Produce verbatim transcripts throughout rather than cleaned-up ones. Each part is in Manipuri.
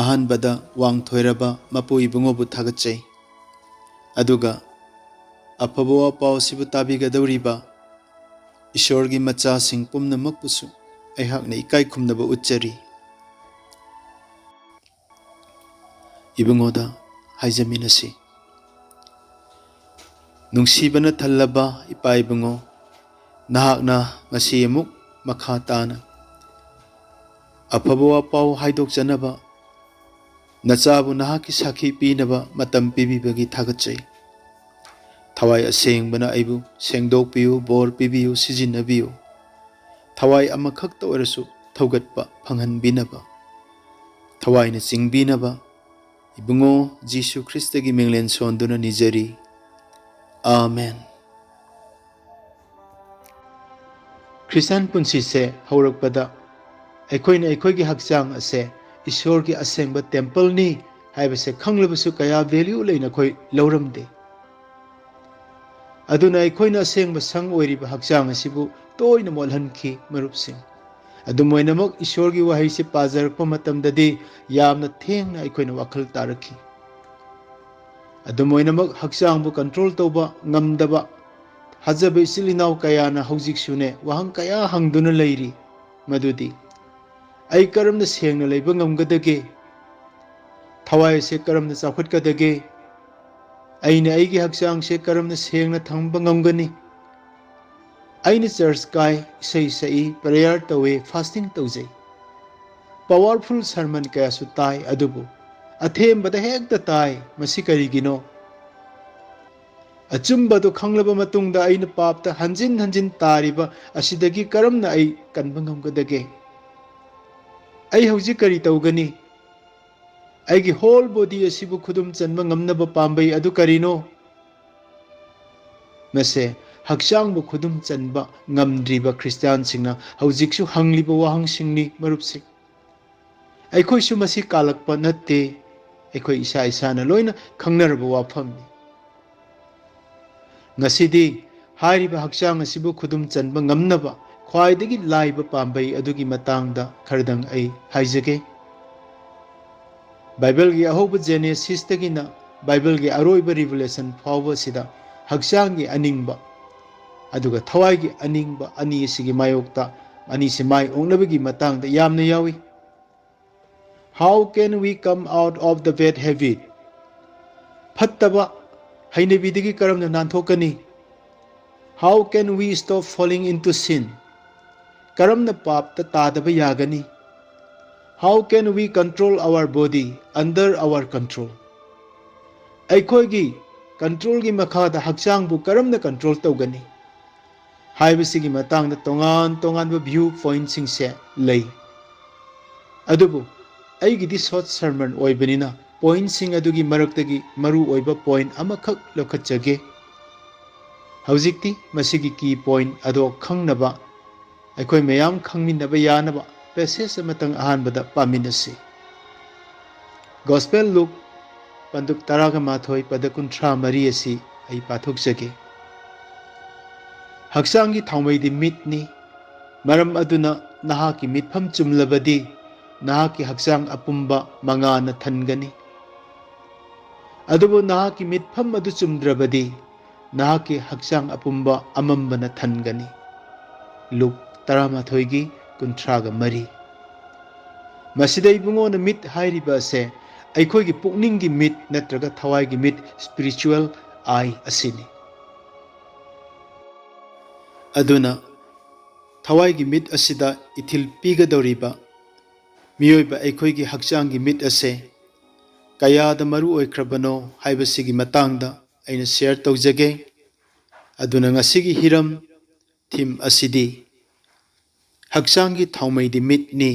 ꯑꯍꯥꯟꯕꯗ ꯋꯥꯡꯊꯣꯏꯔꯕ ꯃꯄꯨ ꯏꯕꯨꯡꯉꯣꯕꯨ ꯊꯥꯒꯠꯆꯩ꯫ ꯑꯗꯨꯒ ꯑꯐꯕ ꯋꯥꯄꯥꯎ ꯑꯁꯤꯕꯨ ꯇꯥꯕꯤꯒꯗꯧꯔꯤꯕ ꯏꯁꯣꯔꯒꯤ ꯃꯆꯥꯁꯤꯡ ꯄꯨꯝꯅꯃꯛꯄꯨꯁꯨ ꯑꯩꯍꯥꯛꯅ ꯏꯀꯥꯏ ꯈꯨꯝꯅꯕ ꯎꯠꯆꯔꯤ꯫ ꯏꯕꯨꯡꯉꯣꯗ ꯍꯥꯏꯖꯃꯤꯟꯅꯁꯤ꯫ ꯅꯨꯡꯁꯤꯕꯅ ꯊꯜꯂꯕ ꯏꯄꯥ ꯏꯕꯨꯡꯉꯣ, ꯅꯍꯥꯛꯅ ꯉꯁꯤ ꯑꯃꯨꯛ ꯃꯈꯥ ꯇꯥꯅ ꯑꯐꯕ ꯋꯥꯄꯥꯎ ꯍꯥꯏꯗꯣꯛꯆꯅꯕ ꯅꯆꯥꯕꯨ ꯅꯍꯥꯛꯀꯤ ꯁꯥꯈꯤ ꯄꯤꯅꯕ ꯃꯇꯝ ꯄꯤꯕꯤꯕꯒꯤ ꯊꯥꯒꯠꯆꯩ꯫ ꯊꯋꯥꯏ ꯑꯁꯦꯡꯕꯅ ꯑꯩꯕꯨ ꯁꯦꯡꯗꯣꯛꯄꯤꯌꯨ, ꯕꯣꯔ ꯄꯤꯕꯤꯌꯨ, ꯁꯤꯖꯤꯟꯅꯕꯤꯌꯨ꯫ ꯊꯋꯥꯏ ꯑꯃꯈꯛꯇ ꯑꯣꯏꯔꯁꯨ ꯊꯧꯒꯠꯄ ꯐꯪꯍꯟꯕꯤꯅꯕ, ꯊꯋꯥꯏꯅ ꯆꯤꯡꯕꯤꯅꯕ ꯏꯕꯨꯡꯉꯣ ꯖꯤꯁꯨ ꯈ꯭ꯔꯤꯁꯇꯒꯤ ꯃꯤꯡꯂꯦꯟ ꯁꯣꯟꯗꯨꯅ ꯅꯤꯖꯔꯤ꯫ ꯑꯥꯃꯦꯟ꯫ ꯈ꯭ꯔꯤꯁꯇꯥꯟ ꯄꯨꯟꯁꯤꯁꯦ ꯍꯧꯔꯛꯄꯗ ꯑꯩꯈꯣꯏꯅ ꯑꯩꯈꯣꯏꯒꯤ ꯍꯛꯆꯥꯡ ꯑꯁꯦ ꯏꯁꯣꯔꯒꯤ ꯑꯁꯦꯡꯕ ꯇꯦꯝꯄꯜꯅꯤ ꯍꯥꯏꯕꯁꯦ ꯈꯪꯂꯕꯁꯨ ꯀꯌꯥ ꯚꯦꯂ꯭ꯌꯨ ꯂꯩꯅ ꯑꯩꯈꯣꯏ ꯂꯧꯔꯝꯗꯦ꯫ ꯑꯗꯨꯅ ꯑꯩꯈꯣꯏꯅ ꯑꯁꯦꯡꯕ ꯁꯪ ꯑꯣꯏꯔꯤꯕ ꯍꯛꯆꯥꯡ ꯑꯁꯤꯕꯨ ꯇꯣꯏꯅ ꯃꯣꯠꯍꯟꯈꯤ, ꯃꯔꯨꯞꯁꯤꯡ꯫ ꯑꯗꯨꯝ ꯑꯣꯏꯅꯃꯛ, ꯏꯁꯣꯔꯒꯤ ꯋꯥꯍꯩꯁꯤ ꯄꯥꯖꯔꯛꯄ ꯃꯇꯝꯗꯗꯤ ꯌꯥꯝꯅ ꯊꯦꯡꯅ ꯑꯩꯈꯣꯏꯅ ꯋꯥꯈꯜ ꯇꯥꯔꯛꯈꯤ꯫ ꯑꯗꯨꯝ ꯑꯣꯏꯅꯃꯛ, ꯍꯛꯆꯥꯡꯕꯨ ꯀꯟꯇ꯭ꯔꯣꯜ ꯇꯧꯕ ꯉꯝꯗꯕ ꯊꯥꯖꯕ ꯏꯆꯤꯜ ꯏꯅꯥꯎ ꯀꯌꯥꯅ ꯍꯧꯖꯤꯛꯁꯨꯅꯦ ꯋꯥꯍꯪ ꯀꯌꯥ ꯍꯪꯗꯨꯅ ꯂꯩꯔꯤ, ꯃꯗꯨꯗꯤ, "ꯑꯩ ꯀꯔꯝꯅ ꯁꯦꯡꯅ ꯂꯩꯕ ꯉꯝꯒꯗꯒꯦ? ꯊꯋꯥꯏ ꯑꯁꯦ ꯀꯔꯝꯅ ꯆꯥꯎꯈꯠꯀꯗꯒꯦ? ꯑꯩꯅ ꯑꯩꯒꯤ ꯍꯛꯆꯥꯡꯁꯦ ꯀꯔꯝꯅ ꯁꯦꯡꯅ ꯊꯝꯕ ꯉꯝꯒꯅꯤ? ꯑꯩꯅ ꯆꯔꯆ ꯀꯥꯏ, ꯏꯁꯩ ꯁꯛꯏ, ꯄ꯭ꯔꯦꯌꯔ ꯇꯧꯏ, ꯐꯥꯁꯇꯤꯡ ꯇꯧꯖꯩ꯫ ꯄꯥꯋꯔꯐꯨꯜ ꯁꯔꯃꯟ ꯀꯌꯥꯁꯨ ꯇꯥꯏ, ꯑꯗꯨꯕꯨ ꯑꯊꯦꯝꯕꯗ ꯍꯦꯛꯇ ꯇꯥꯏ꯫ ꯃꯁꯤ ꯀꯔꯤꯒꯤꯅꯣ?" ꯑꯆꯨꯝꯕꯗꯨ ꯈꯪꯂꯕ ꯃꯇꯨꯡꯗ ꯑꯩꯅ ꯄꯥꯞꯇ ꯍꯟꯖꯤꯟ ꯍꯟꯖꯤꯟ ꯇꯥꯔꯤꯕ ꯑꯁꯤꯗꯒꯤ ꯀꯔꯝꯅ ꯑꯩ ꯀꯟꯕ ꯉꯝꯒꯗꯒꯦ? ꯑꯩ ꯍꯧꯖꯤꯛ ꯀꯔꯤ ꯇꯧꯒꯅꯤ? ꯑꯩꯒꯤ ꯍꯣꯜ ꯕꯣꯗꯤ ꯑꯁꯤꯕꯨ ꯈꯨꯗꯨꯝ ꯆꯟꯕ ꯉꯝꯅꯕ ꯄꯥꯝꯕꯩ ꯑꯗꯨ ꯀꯔꯤꯅꯣ? ꯃꯁꯦ ꯍꯛꯆꯥꯡꯕꯨ ꯈꯨꯗꯨꯝ ꯆꯟꯕ ꯉꯝꯗ꯭ꯔꯤꯕ ꯈ꯭ꯔꯤꯁꯇꯤꯌꯥꯟꯁꯤꯡꯅ ꯍꯧꯖꯤꯛꯁꯨ ꯍꯪꯂꯤꯕ ꯋꯥꯍꯪꯁꯤꯡꯅꯤ, ꯃꯔꯨꯞꯁꯤꯡ꯫ ꯑꯩꯈꯣꯏꯁꯨ ꯃꯁꯤ ꯀꯥꯜꯂꯛꯄ ꯅꯠꯇꯦ, ꯑꯩꯈꯣꯏ ꯏꯁꯥ ꯏꯁꯥꯅ ꯂꯣꯏꯅ ꯈꯪꯅꯔꯕ ꯋꯥꯐꯝꯅꯤ꯫ ꯉꯁꯤꯗꯤ ꯍꯥꯏꯔꯤꯕ ꯍꯛꯆꯥꯡ ꯑꯁꯤꯕꯨ ꯈꯨꯗꯨꯝ ꯆꯟꯕ ꯉꯝꯅꯕ ꯈ꯭ꯋꯥꯏꯗꯒꯤ ꯂꯥꯏꯕ ꯄꯥꯝꯕꯩ ꯑꯗꯨꯒꯤ ꯃꯇꯥꯡꯗ ꯈꯔꯗꯪ ꯑꯩ ꯍꯥꯏꯖꯒꯦ꯫ ꯕꯥꯏꯕꯜꯒꯤ ꯑꯍꯧꯕ ꯖꯦꯅꯦꯁꯤꯁꯇꯒꯤꯅ ꯕꯥꯏꯕꯜꯒꯤ ꯑꯔꯣꯏꯕ ꯔꯤꯚꯤꯂꯦꯁꯟ ꯐꯥꯎꯕ ꯑꯁꯤꯗ ꯍꯛꯆꯥꯡꯒꯤ ꯑꯅꯤꯡꯕ ꯑꯗꯨꯒ ꯊꯋꯥꯏꯒꯤ ꯑꯅꯤꯡꯕ ꯑꯅꯤ ꯑꯁꯤꯒꯤ ꯃꯥꯌꯣꯛꯇ ꯑꯅꯤꯁꯤ ꯃꯥꯏ ꯑꯣꯛꯅꯕꯒꯤ ꯃꯇꯥꯡꯗ ꯌꯥꯝꯅ ꯌꯥꯎꯏ꯫ How can we come out of the bad habit? ꯐꯠꯇꯕ ꯍꯩꯅꯕꯤꯗꯒꯤ ꯀꯔꯝꯅ ꯅꯥꯟꯊꯣꯛꯀꯅꯤ? How can we stop falling into sin? ꯀꯔꯝꯅ ꯄꯥꯞꯇ ꯇꯥꯗꯕ ꯌꯥꯒꯅꯤ? How can we control our body under our control? ꯑꯩꯈꯣꯏꯒꯤ ꯀꯟꯇ꯭ꯔꯣꯜꯒꯤ ꯃꯈꯥꯗ ꯍꯛꯆꯥꯡꯕꯨ ꯀꯔꯝꯅ ꯀꯟꯇ꯭ꯔꯣꯜ ꯇꯧꯒꯅꯤ ꯍꯥꯏꯕꯁꯤꯒꯤ ꯃꯇꯥꯡꯗ ꯇꯣꯉꯥꯟ ꯇꯣꯉꯥꯟꯕ ꯚ꯭ꯌꯨ ꯄꯣꯏꯟꯠꯁꯤꯡꯁꯦ ꯂꯩ꯫ ꯑꯗꯨꯕꯨ ꯑꯩꯒꯤꯗꯤ ꯁꯣꯔꯠ ꯁꯔꯃꯟ ꯑꯣꯏꯕꯅꯤꯅ ꯄꯣꯏꯟꯠꯁꯤꯡ ꯑꯗꯨꯒꯤ ꯃꯔꯛꯇꯒꯤ ꯃꯔꯨ ꯑꯣꯏꯕ ꯄꯣꯏꯟꯠ ꯑꯃꯈꯛ ꯂꯧꯈꯠꯆꯒꯦ꯫ ꯍꯧꯖꯤꯛꯇꯤ ꯃꯁꯤꯒꯤ ꯀꯤ ꯄꯣꯏꯟꯠ ꯑꯗꯣ ꯈꯪꯅꯕ ꯑꯩꯈꯣꯏ ꯃꯌꯥꯝ ꯈꯪꯃꯤꯟꯅꯕ ꯌꯥꯅꯕ ꯄꯦꯁꯦꯖ ꯑꯃꯇꯪ ꯑꯍꯥꯟꯕꯗ ꯄꯥꯃꯤꯟꯅꯁꯤ꯫ ꯒꯣꯁꯄꯦꯜ ꯂꯨꯛ ꯄꯟꯗꯨꯞ ꯇꯔꯥꯒ ꯃꯥꯊꯣꯏ ꯄꯗ ꯀꯨꯟꯊ꯭ꯔꯥ ꯃꯔꯤ ꯑꯁꯤ ꯑꯩ ꯄꯥꯊꯣꯛꯆꯒꯦ꯫ ꯍꯛꯆꯥꯡꯒꯤ ꯊꯥꯎꯃꯩꯗꯤ ꯃꯤꯠꯅꯤ꯫ ꯃꯔꯝ ꯑꯗꯨꯅ ꯅꯍꯥꯛꯀꯤ ꯃꯤꯠꯐꯝ ꯆꯨꯝꯂꯕꯗꯤ ꯅꯍꯥꯛꯀꯤ ꯍꯛꯆꯥꯡ ꯑꯄꯨꯝꯕ ꯃꯉꯥꯅ ꯊꯟꯒꯅꯤ꯫ ꯑꯗꯨꯕꯨ ꯅꯍꯥꯛꯀꯤ ꯃꯤꯠꯐꯝ ꯑꯗꯨ ꯆꯨꯝꯗ꯭ꯔꯕꯗꯤ ꯅꯍꯥꯛꯀꯤ ꯍꯛꯆꯥꯡ ꯑꯄꯨꯝꯕ ꯑꯃꯝꯕꯅ ꯊꯟꯒꯅꯤ꯫ ꯂꯨꯛ ꯇꯔꯥꯃꯥꯊꯣꯏꯒꯤ ꯀꯨꯟꯊ꯭ꯔꯥꯒ ꯃꯔꯤ꯫ ꯃꯁꯤꯗ ꯏꯕꯨꯡꯉꯣꯅ ꯃꯤꯠ ꯍꯥꯏꯔꯤꯕ ꯑꯁꯦ ꯑꯩꯈꯣꯏꯒꯤ ꯄꯨꯛꯅꯤꯡꯒꯤ ꯃꯤꯠ ꯅꯠꯇ꯭ꯔꯒ ꯊꯋꯥꯏꯒꯤ ꯃꯤꯠ, ꯁ꯭ꯄꯤꯔꯤꯆꯨꯋꯦꯜ ꯑꯥꯏ ꯑꯁꯤꯅꯤ꯫ ꯑꯗꯨꯅ ꯊꯋꯥꯏꯒꯤ ꯃꯤꯠ ꯑꯁꯤꯗ ꯏꯊꯤꯜ ꯄꯤꯒꯗꯧꯔꯤꯕ ꯃꯤꯑꯣꯏꯕ ꯑꯩꯈꯣꯏꯒꯤ ꯍꯛꯆꯥꯡꯒꯤ ꯃꯤꯠ ꯑꯁꯦ ꯀꯌꯥꯗ ꯃꯔꯨ ꯑꯣꯏꯈ꯭ꯔꯕꯅꯣ ꯍꯥꯏꯕꯁꯤꯒꯤ ꯃꯇꯥꯡꯗ ꯑꯩꯅ ꯁꯤꯌꯔ ꯇꯧꯖꯒꯦ꯫ ꯑꯗꯨꯅ ꯉꯁꯤꯒꯤ ꯍꯤꯔꯝ, ꯊꯤꯝ ꯑꯁꯤꯗꯤ ꯍꯛꯆꯥꯡꯒꯤ ꯊꯥꯎꯃꯩꯗꯤ ꯃꯤꯠꯅꯤ,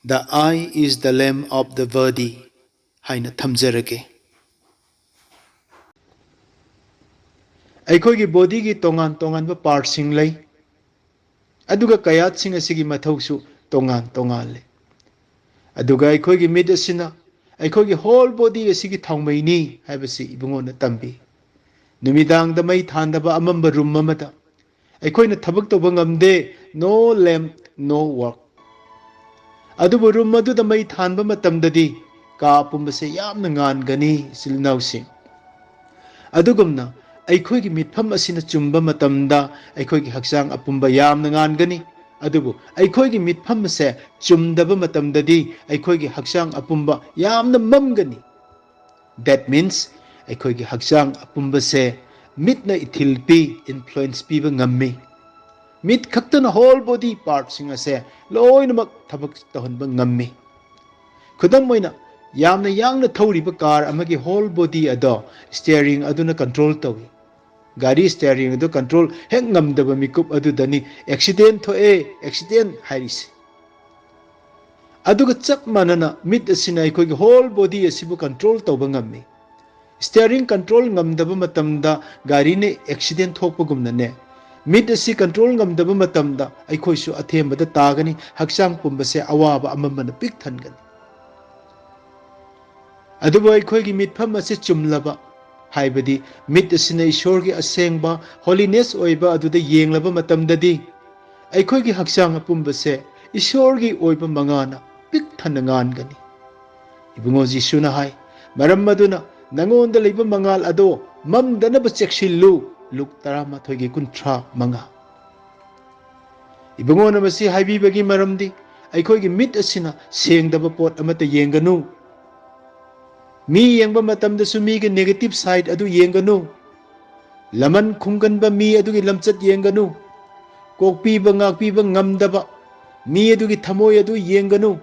"The eye is the lamp of the body" ꯍꯥꯏꯅ ꯊꯝꯖꯔꯒꯦ꯫ ꯑꯩꯈꯣꯏꯒꯤ ꯕꯣꯗꯤꯒꯤ ꯇꯣꯉꯥꯟ ꯇꯣꯉꯥꯟꯕ ꯄꯥꯔꯠꯁꯤꯡ ꯂꯩ, ꯑꯗꯨꯒ ꯀꯌꯥꯠꯁꯤꯡ ꯑꯁꯤꯒꯤ ꯃꯊꯧꯁꯨ ꯇꯣꯉꯥꯟ ꯇꯣꯉꯥꯜꯂꯤ꯫ ꯑꯗꯨꯒ ꯑꯩꯈꯣꯏꯒꯤ ꯃꯤꯠ ꯑꯁꯤꯅ ꯑꯩꯈꯣꯏꯒꯤ ꯍꯣꯜ ꯕꯣꯗꯤ ꯑꯁꯤꯒꯤ ꯊꯥꯎꯃꯩꯅꯤ ꯍꯥꯏꯕꯁꯤ ꯏꯕꯨꯡꯉꯣꯅ ꯇꯝꯕꯤ꯫ ꯅꯨꯃꯤꯗꯥꯡꯗ ꯃꯩ ꯊꯥꯟꯗꯕ ꯑꯃꯝꯕ ꯔꯨꯝ ꯑꯃꯗ ꯑꯩꯈꯣꯏꯅ ꯊꯕꯛ ꯇꯧꯕ ꯉꯝꯗꯦ, no lamp, no work꯫ ꯑꯗꯨꯕꯨ ꯔꯨꯝ ꯑꯗꯨꯗ ꯃꯩ ꯊꯥꯟꯕ ꯃꯇꯝꯗꯗꯤ ꯀꯥ ꯑꯄꯨꯝꯕꯁꯦ ꯌꯥꯝꯅ ꯉꯥꯟꯒꯅꯤ, ꯏꯆꯤꯜ ꯏꯅꯥꯎꯁꯤꯡ꯫ ꯑꯗꯨꯒꯨꯝꯅ ꯑꯩꯈꯣꯏꯒꯤ ꯃꯤꯠꯐꯝ ꯑꯁꯤꯅ ꯆꯨꯝꯕ ꯃꯇꯝꯗ ꯑꯩꯈꯣꯏꯒꯤ ꯍꯛꯆꯥꯡ ꯑꯄꯨꯝꯕ ꯌꯥꯝꯅ ꯉꯥꯟꯒꯅꯤ꯫ ꯑꯗꯨꯕꯨ ꯑꯩꯈꯣꯏꯒꯤ ꯃꯤꯠꯐꯝ ꯑꯁꯦ ꯆꯨꯝꯗꯕ ꯃꯇꯝꯗꯗꯤ ꯑꯩꯈꯣꯏꯒꯤ ꯍꯛꯆꯥꯡ ꯑꯄꯨꯝꯕ ꯌꯥꯝꯅ ꯃꯝꯒꯅꯤ꯫ That means, ꯑꯩꯈꯣꯏꯒꯤ ꯍꯛꯆꯥꯡ ꯑꯄꯨꯝꯕꯁꯦ ꯃꯤꯠꯅ ꯏꯊꯤꯜ ꯄꯤ, influence ꯄꯤꯕ ꯉꯝꯃꯤ꯫ ꯃꯤꯠ ꯈꯛꯇꯅ whole body partꯁꯤꯡ ꯑꯁꯦ ꯂꯣꯏꯅꯃꯛ ꯊꯕꯛ ꯇꯧꯍꯟꯕ ꯉꯝꯃꯤ꯫ ꯈꯨꯗꯝ ꯑꯣꯏꯅ, ꯌꯥꯝꯅ ꯌꯥꯡꯅ ꯊꯧꯔꯤꯕ car ꯑꯃꯒꯤ whole body ꯑꯗꯣ steering ꯑꯗꯨꯅ control ꯇꯧꯏ꯫ ꯒꯥꯔꯤ steering ꯑꯗꯨ control ꯍꯦꯛ ꯉꯝꯗꯕ ꯃꯤꯀꯨꯞ ꯑꯗꯨꯗꯅꯤ accident ꯊꯣꯛꯑꯦ, accident ꯍꯥꯏꯔꯤꯁꯦ꯫ ꯑꯗꯨꯒ ꯆꯞ ꯃꯥꯟꯅꯅ ꯃꯤꯠ ꯑꯁꯤꯅ ꯑꯩꯈꯣꯏꯒꯤ whole body ꯑꯁꯤꯕꯨ control ꯇꯧꯕ ꯉꯝꯃꯤ꯫ Steering control ꯉꯝꯗꯕ ꯃꯇꯝꯗ ꯒꯥꯔꯤꯅ accident ꯊꯣꯛꯄꯒꯨꯝꯅꯅꯦ, ꯃꯤꯠ ꯑꯁꯤ control ꯉꯝꯗꯕ ꯃꯇꯝꯗ ꯑꯩꯈꯣꯏꯁꯨ ꯑꯊꯦꯝꯕꯗ ꯇꯥꯒꯅꯤ, ꯍꯛꯆꯥꯡ ꯄꯨꯝꯕꯁꯦ ꯑꯋꯥꯕ ꯑꯃꯝꯕꯅ ꯄꯤꯛ ꯊꯟꯒꯅꯤ꯫ ꯑꯗꯨꯕꯨ ꯑꯩꯈꯣꯏꯒꯤ ꯃꯤꯠꯐꯝ ꯑꯁꯤ ꯆꯨꯝꯂꯕ, ꯍꯥꯏꯕꯗꯤ ꯃꯤꯠ ꯑꯁꯤꯅ ꯏꯁꯣꯔꯒꯤ ꯑꯁꯦꯡꯕ holiness ꯑꯣꯏꯕ ꯑꯗꯨꯗ ꯌꯦꯡꯂꯕ ꯃꯇꯝꯗꯗꯤ, ꯑꯩꯈꯣꯏꯒꯤ ꯍꯛꯆꯥꯡ ꯑꯄꯨꯝꯕꯁꯦ ꯏꯁꯣꯔꯒꯤ ꯑꯣꯏꯕ ꯃꯉꯥꯅ ꯄꯤꯛ ꯊꯟꯅ ꯉꯥꯟꯒꯅꯤ꯫ ꯏꯕꯨꯡꯉꯣ ꯖꯤꯁꯨꯅ ꯍꯥꯏ, "ꯃꯔꯝ ꯑꯗꯨꯅ ꯅꯉꯣꯟꯗ ꯂꯩꯕ ꯃꯉꯥꯜ ꯑꯗꯣ ꯃꯝꯗꯅꯕ ꯆꯦꯛꯁꯤꯜꯂꯨ", ꯂꯨꯛ ꯇꯔꯥꯃꯥꯊꯣꯏꯒꯤ ꯀꯨꯟꯊ꯭ꯔꯥ ꯃꯉꯥ꯫ ꯏꯕꯨꯡꯉꯣꯅ ꯃꯁꯤ ꯍꯥꯏꯕꯤꯕꯒꯤ ꯃꯔꯝꯗꯤ, ꯑꯩꯈꯣꯏꯒꯤ ꯃꯤꯠ ꯑꯁꯤꯅ ꯁꯦꯡꯗꯕ ꯄꯣꯠ ꯑꯃꯠꯇ ꯌꯦꯡꯒꯅꯨ꯫ ꯃꯤ ꯌꯦꯡꯕ ꯃꯇꯝꯗꯁꯨ ꯃꯤꯒꯤ negative side ꯑꯗꯨ ꯌꯦꯡꯒꯅꯨ꯫ ꯂꯃꯟ ꯈꯨꯝꯒꯟꯕ ꯃꯤ ꯑꯗꯨꯒꯤ ꯂꯝꯆꯠ ꯌꯦꯡꯒꯅꯨ꯫ ꯀꯣꯛꯄꯤꯕ ꯉꯥꯛꯄꯤꯕ ꯉꯝꯗꯕ ꯃꯤ ꯑꯗꯨꯒꯤ ꯊꯃꯣꯏ ꯑꯗꯨ ꯌꯦꯡꯒꯅꯨ꯫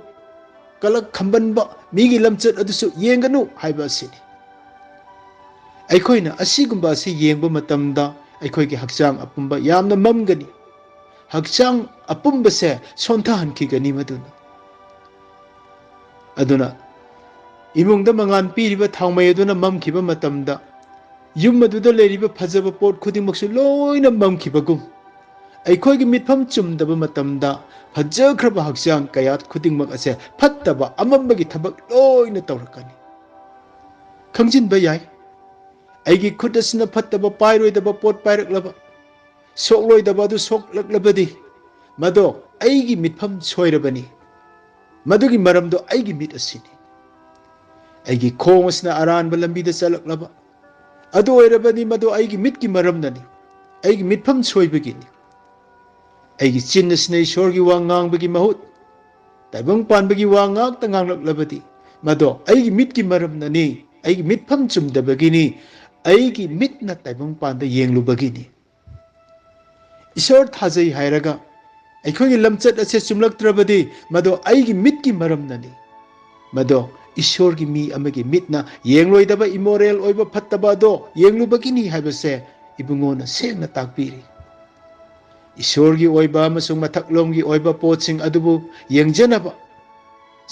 ꯀꯂꯛ ꯈꯝꯕꯟꯕ ꯃꯤꯒꯤ ꯂꯝꯆꯠ ꯑꯗꯨꯁꯨ ꯌꯦꯡꯒꯅꯨ ꯍꯥꯏꯕ ꯑꯁꯤꯅꯤ꯫ ꯑꯩꯈꯣꯏꯅ ꯑꯁꯤꯒꯨꯝꯕ ꯑꯁꯤ ꯌꯦꯡꯕ ꯃꯇꯝꯗ ꯑꯩꯈꯣꯏꯒꯤ ꯍꯛꯆꯥꯡ ꯑꯄꯨꯝꯕ ꯌꯥꯝꯅ ꯃꯝꯒꯅꯤ꯫ ꯍꯛꯆꯥꯡ ꯑꯄꯨꯝꯕꯁꯦ ꯁꯣꯟꯊꯍꯟꯈꯤꯒꯅꯤ ꯃꯗꯨꯅ꯫ ꯑꯗꯨꯅ ꯏꯃꯨꯡꯗ ꯃꯉꯥꯜ ꯄꯤꯔꯤꯕ ꯊꯥꯎꯃꯩ ꯑꯗꯨꯅ ꯃꯝꯈꯤꯕ ꯃꯇꯝꯗ, ꯌꯨꯝ ꯑꯗꯨꯗ ꯂꯩꯔꯤꯕ ꯐꯖꯕ ꯄꯣꯠ ꯈꯨꯗꯤꯡꯃꯛꯁꯨ ꯂꯣꯏꯅ ꯃꯝꯈꯤꯕꯒꯨꯝ, ꯑꯩꯈꯣꯏꯒꯤ ꯃꯤꯠꯐꯝ ꯆꯨꯝꯗꯕ ꯃꯇꯝꯗ, ꯐꯖꯈ꯭ꯔꯕ ꯍꯛꯆꯥꯡ ꯀꯌꯥꯠ ꯈꯨꯗꯤꯡꯃꯛ ꯑꯁꯦ ꯐꯠꯇꯕ ꯑꯃꯝꯕꯒꯤ ꯊꯕꯛ ꯂꯣꯏꯅ ꯇꯧꯔꯛꯀꯅꯤ꯫ ꯈꯪꯖꯤꯟꯕ ꯌꯥꯏ, ꯑꯩꯒꯤ ꯈꯨꯠ ꯑꯁꯤꯅ ꯐꯠꯇꯕ ꯄꯥꯏꯔꯣꯏꯗꯕ ꯄꯣꯠ ꯄꯥꯏꯔꯛꯂꯕ, ꯁꯣꯛꯂꯣꯏꯗꯕ ꯑꯗꯨ ꯁꯣꯛꯂꯛꯂꯕꯗꯤ, ꯃꯗꯣ ꯑꯩꯒꯤ ꯃꯤꯠꯐꯝ ꯁꯣꯏꯔꯕꯅꯤ꯫ ꯃꯗꯨꯒꯤ ꯃꯔꯝꯗꯣ ꯑꯩꯒꯤ ꯃꯤꯠ ꯑꯁꯤꯅꯤ꯫ ꯑꯩꯒꯤ ꯈꯣꯡ ꯑꯁꯤꯅ ꯑꯔꯥꯟꯕ ꯂꯝꯕꯤꯗ ꯆꯠꯂꯛꯂꯕ ꯑꯗꯨ ꯑꯣꯏꯔꯕꯗꯤ, ꯃꯗꯨ ꯑꯩꯒꯤ ꯃꯤꯠꯀꯤ ꯃꯔꯝꯅꯅꯤ, ꯑꯩꯒꯤ ꯃꯤꯠꯐꯝ ꯁꯣꯏꯕꯒꯤꯅꯤ꯫ ꯑꯩꯒꯤ ꯆꯤꯟ ꯑꯁꯤꯅ ꯏꯁꯣꯔꯒꯤ ꯋꯥ ꯉꯥꯡꯕꯒꯤ ꯃꯍꯨꯠ ꯇꯥꯏꯕꯪ ꯄꯥꯟꯕꯒꯤ ꯋꯥ ꯉꯥꯛꯇ ꯉꯥꯡꯂꯛꯂꯕꯗꯤ, ꯃꯗꯣ ꯑꯩꯒꯤ ꯃꯤꯠꯀꯤ ꯃꯔꯝꯅꯅꯤ, ꯑꯩꯒꯤ ꯃꯤꯠꯐꯝ ꯆꯨꯝꯗꯕꯒꯤꯅꯤ, ꯑꯩꯒꯤ ꯃꯤꯠꯅ ꯇꯥꯏꯕꯪ ꯄꯥꯟꯗ ꯌꯦꯡꯂꯨꯕꯒꯤꯅꯤ꯫ ꯏꯁꯣꯔ ꯊꯥꯖꯩ ꯍꯥꯏꯔꯒ ꯑꯩꯈꯣꯏꯒꯤ ꯂꯝꯆꯠ ꯑꯁꯦ ꯆꯨꯝꯂꯛꯇ꯭ꯔꯕꯗꯤ, ꯃꯗꯣ ꯑꯩꯒꯤ ꯃꯤꯠꯀꯤ ꯃꯔꯝꯅꯅꯤ꯫ ꯃꯗꯣ ꯏꯁꯣꯔꯒꯤ ꯃꯤ ꯑꯃꯒꯤ ꯃꯤꯠꯅ ꯌꯦꯡꯂꯣꯏꯗꯕ, ꯏꯃꯣꯔꯦꯜ ꯑꯣꯏꯕ, ꯐꯠꯇꯕ ꯑꯗꯣ ꯌꯦꯡꯂꯨꯕꯒꯤꯅꯤ ꯍꯥꯏꯕꯁꯦ ꯏꯕꯨꯡꯉꯣꯅ ꯁꯦꯡꯅ ꯇꯥꯛꯄꯤꯔꯤ꯫ ꯏꯁꯣꯔꯒꯤ ꯑꯣꯏꯕ ꯑꯃꯁꯨꯡ ꯃꯊꯛꯂꯣꯝꯒꯤ ꯑꯣꯏꯕ ꯄꯣꯠꯁꯤꯡ ꯑꯗꯨꯕꯨ ꯌꯦꯡꯖꯅꯕ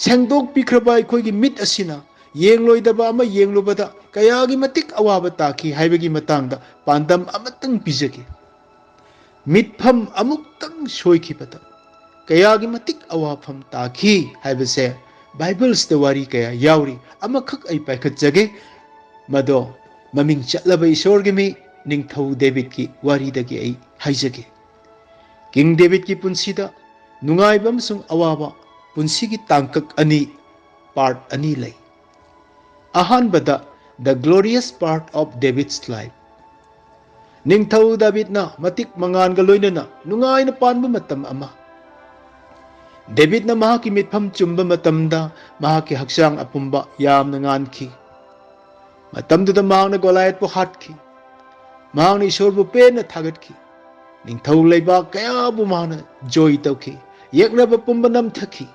ꯁꯦꯡꯗꯣꯛꯄꯤꯈ꯭ꯔꯕ ꯑꯩꯈꯣꯏꯒꯤ ꯃꯤꯠ ꯑꯁꯤꯅ ꯌꯦꯡꯂꯣꯏꯗꯕ ꯑꯃ ꯌꯦꯡꯂꯨꯕꯗ ꯀꯌꯥꯒꯤ ꯃꯇꯤꯛ ꯑꯋꯥꯕ ꯇꯥꯈꯤ ꯍꯥꯏꯕꯒꯤ ꯃꯇꯥꯡꯗ ꯄꯥꯟꯗꯝ ꯑꯃꯇꯪ ꯄꯤꯖꯒꯦ꯫ ꯃꯤꯠꯐꯝ ꯑꯃꯨꯛꯇꯪ ꯁꯣꯏꯈꯤꯕꯗ ꯀꯌꯥꯒꯤ ꯃꯇꯤꯛ ꯑꯋꯥꯐꯝ ꯇꯥꯈꯤ ꯍꯥꯏꯕꯁꯦ ꯕꯥꯏꯕꯜꯁꯤꯗ ꯋꯥꯔꯤ ꯀꯌꯥ ꯌꯥꯎꯔꯤ꯫ ꯑꯃꯈꯛ ꯑꯩ ꯄꯥꯏꯈꯠꯆꯒꯦ, ꯃꯗꯣ ꯃꯃꯤꯡ ꯆꯠꯂꯕ ꯏꯁꯣꯔꯒꯤ ꯃꯤ ꯅꯤꯡꯊꯧ ꯗꯦꯕꯤꯠꯀꯤ ꯋꯥꯔꯤꯗꯒꯤ ꯑꯩ ꯍꯥꯏꯖꯒꯦ꯫ ꯀꯤꯡ ꯗꯦꯕꯤꯠꯀꯤ ꯄꯨꯟꯁꯤꯗ ꯅꯨꯡꯉꯥꯏꯕ ꯑꯃꯁꯨꯡ ꯑꯋꯥꯕ ꯄꯨꯟꯁꯤꯒꯤ ꯇꯥꯡꯀꯛ ꯑꯅꯤ, ꯄꯥꯔꯠ ꯑꯅꯤ ꯂꯩ꯫ ꯑꯍꯥꯟꯕꯗ, The Glorious Part of David's Life꯫ ꯅꯤꯡꯊꯧ ꯗꯥꯕꯤꯗꯅ ꯃꯇꯤꯛ ꯃꯉꯥꯜꯒ ꯂꯣꯏꯅꯅ ꯅꯨꯡꯉꯥꯏꯅ ꯄꯥꯟꯕ ꯃꯇꯝ ꯑꯃ꯫ ꯗꯦꯕꯤꯗꯅ ꯃꯍꯥꯛꯀꯤ ꯃꯤꯠꯐꯝ ꯆꯨꯝꯕ ꯃꯇꯝꯗ ꯃꯍꯥꯛꯀꯤ ꯍꯛꯆꯥꯡ ꯑꯄꯨꯝꯕ ꯌꯥꯝꯅ ꯉꯥꯟꯈꯤ꯫ ꯃꯇꯝꯗꯨꯗ ꯃꯍꯥꯛꯅ ꯒꯣꯂꯥꯏꯌꯠꯄꯨ ꯍꯥꯠꯈꯤ꯫ ꯃꯍꯥꯛꯅ ꯏꯁꯣꯔꯕꯨ ꯄꯦꯟꯅ ꯊꯥꯒꯠꯈꯤ꯫ ꯅꯤꯡꯊꯧ ꯂꯩꯕꯥꯛ ꯀꯌꯥꯕꯨ ꯃꯍꯥꯛꯅ ꯖꯣꯏ ꯇꯧꯈꯤ꯫ ꯌꯦꯛꯅꯕ ꯄꯨꯝꯕ ꯅꯝꯊꯈꯤ꯫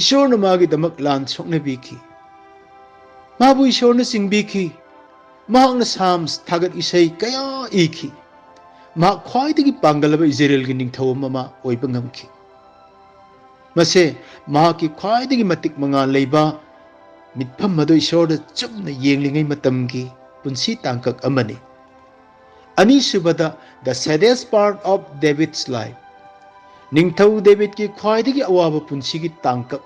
ꯏꯁꯣꯔꯅ ꯃꯥꯒꯤꯗꯃꯛ ꯂꯥꯟ ꯁꯣꯛꯅꯕꯤꯈꯤ꯫ ꯃꯥꯕꯨ ꯏꯁꯣꯔꯅ ꯆꯤꯡꯕꯤꯈꯤ꯫ ꯃꯍꯥꯛꯅ ꯁꯥꯝꯁ, ꯊꯥꯒꯠ ꯏꯁꯩ ꯀꯌꯥ ꯏꯈꯤ꯫ ꯃꯍꯥꯛ ꯈ꯭ꯋꯥꯏꯗꯒꯤ ꯄꯥꯡꯒꯜꯂꯕ ꯏꯖꯔꯦꯜꯒꯤ ꯅꯤꯡꯊꯧ ꯑꯃ ꯑꯣꯏꯕ ꯉꯝꯈꯤ꯫ ꯃꯁꯦ ꯃꯍꯥꯛꯀꯤ ꯈ꯭ꯋꯥꯏꯗꯒꯤ ꯃꯇꯤꯛ ꯃꯉꯥꯜ ꯂꯩꯕ ꯃꯤꯠꯐꯝ ꯑꯗꯨ ꯏꯁꯣꯔꯗ ꯆꯨꯝꯅ ꯌꯦꯡꯂꯤꯉꯩ ꯃꯇꯝꯒꯤ ꯄꯨꯟꯁꯤ ꯇꯥꯡꯀꯛ ꯑꯃꯅꯤ꯫ ꯑꯅꯤꯁꯨꯕꯗ, The Saddest Part of David's Life꯫ ꯅꯤꯡꯊꯧ ꯗꯦꯕꯤꯠꯀꯤ ꯈ꯭ꯋꯥꯏꯗꯒꯤ ꯑꯋꯥꯕ ꯄꯨꯟꯁꯤꯒꯤ ꯇꯥꯡꯀꯛ꯫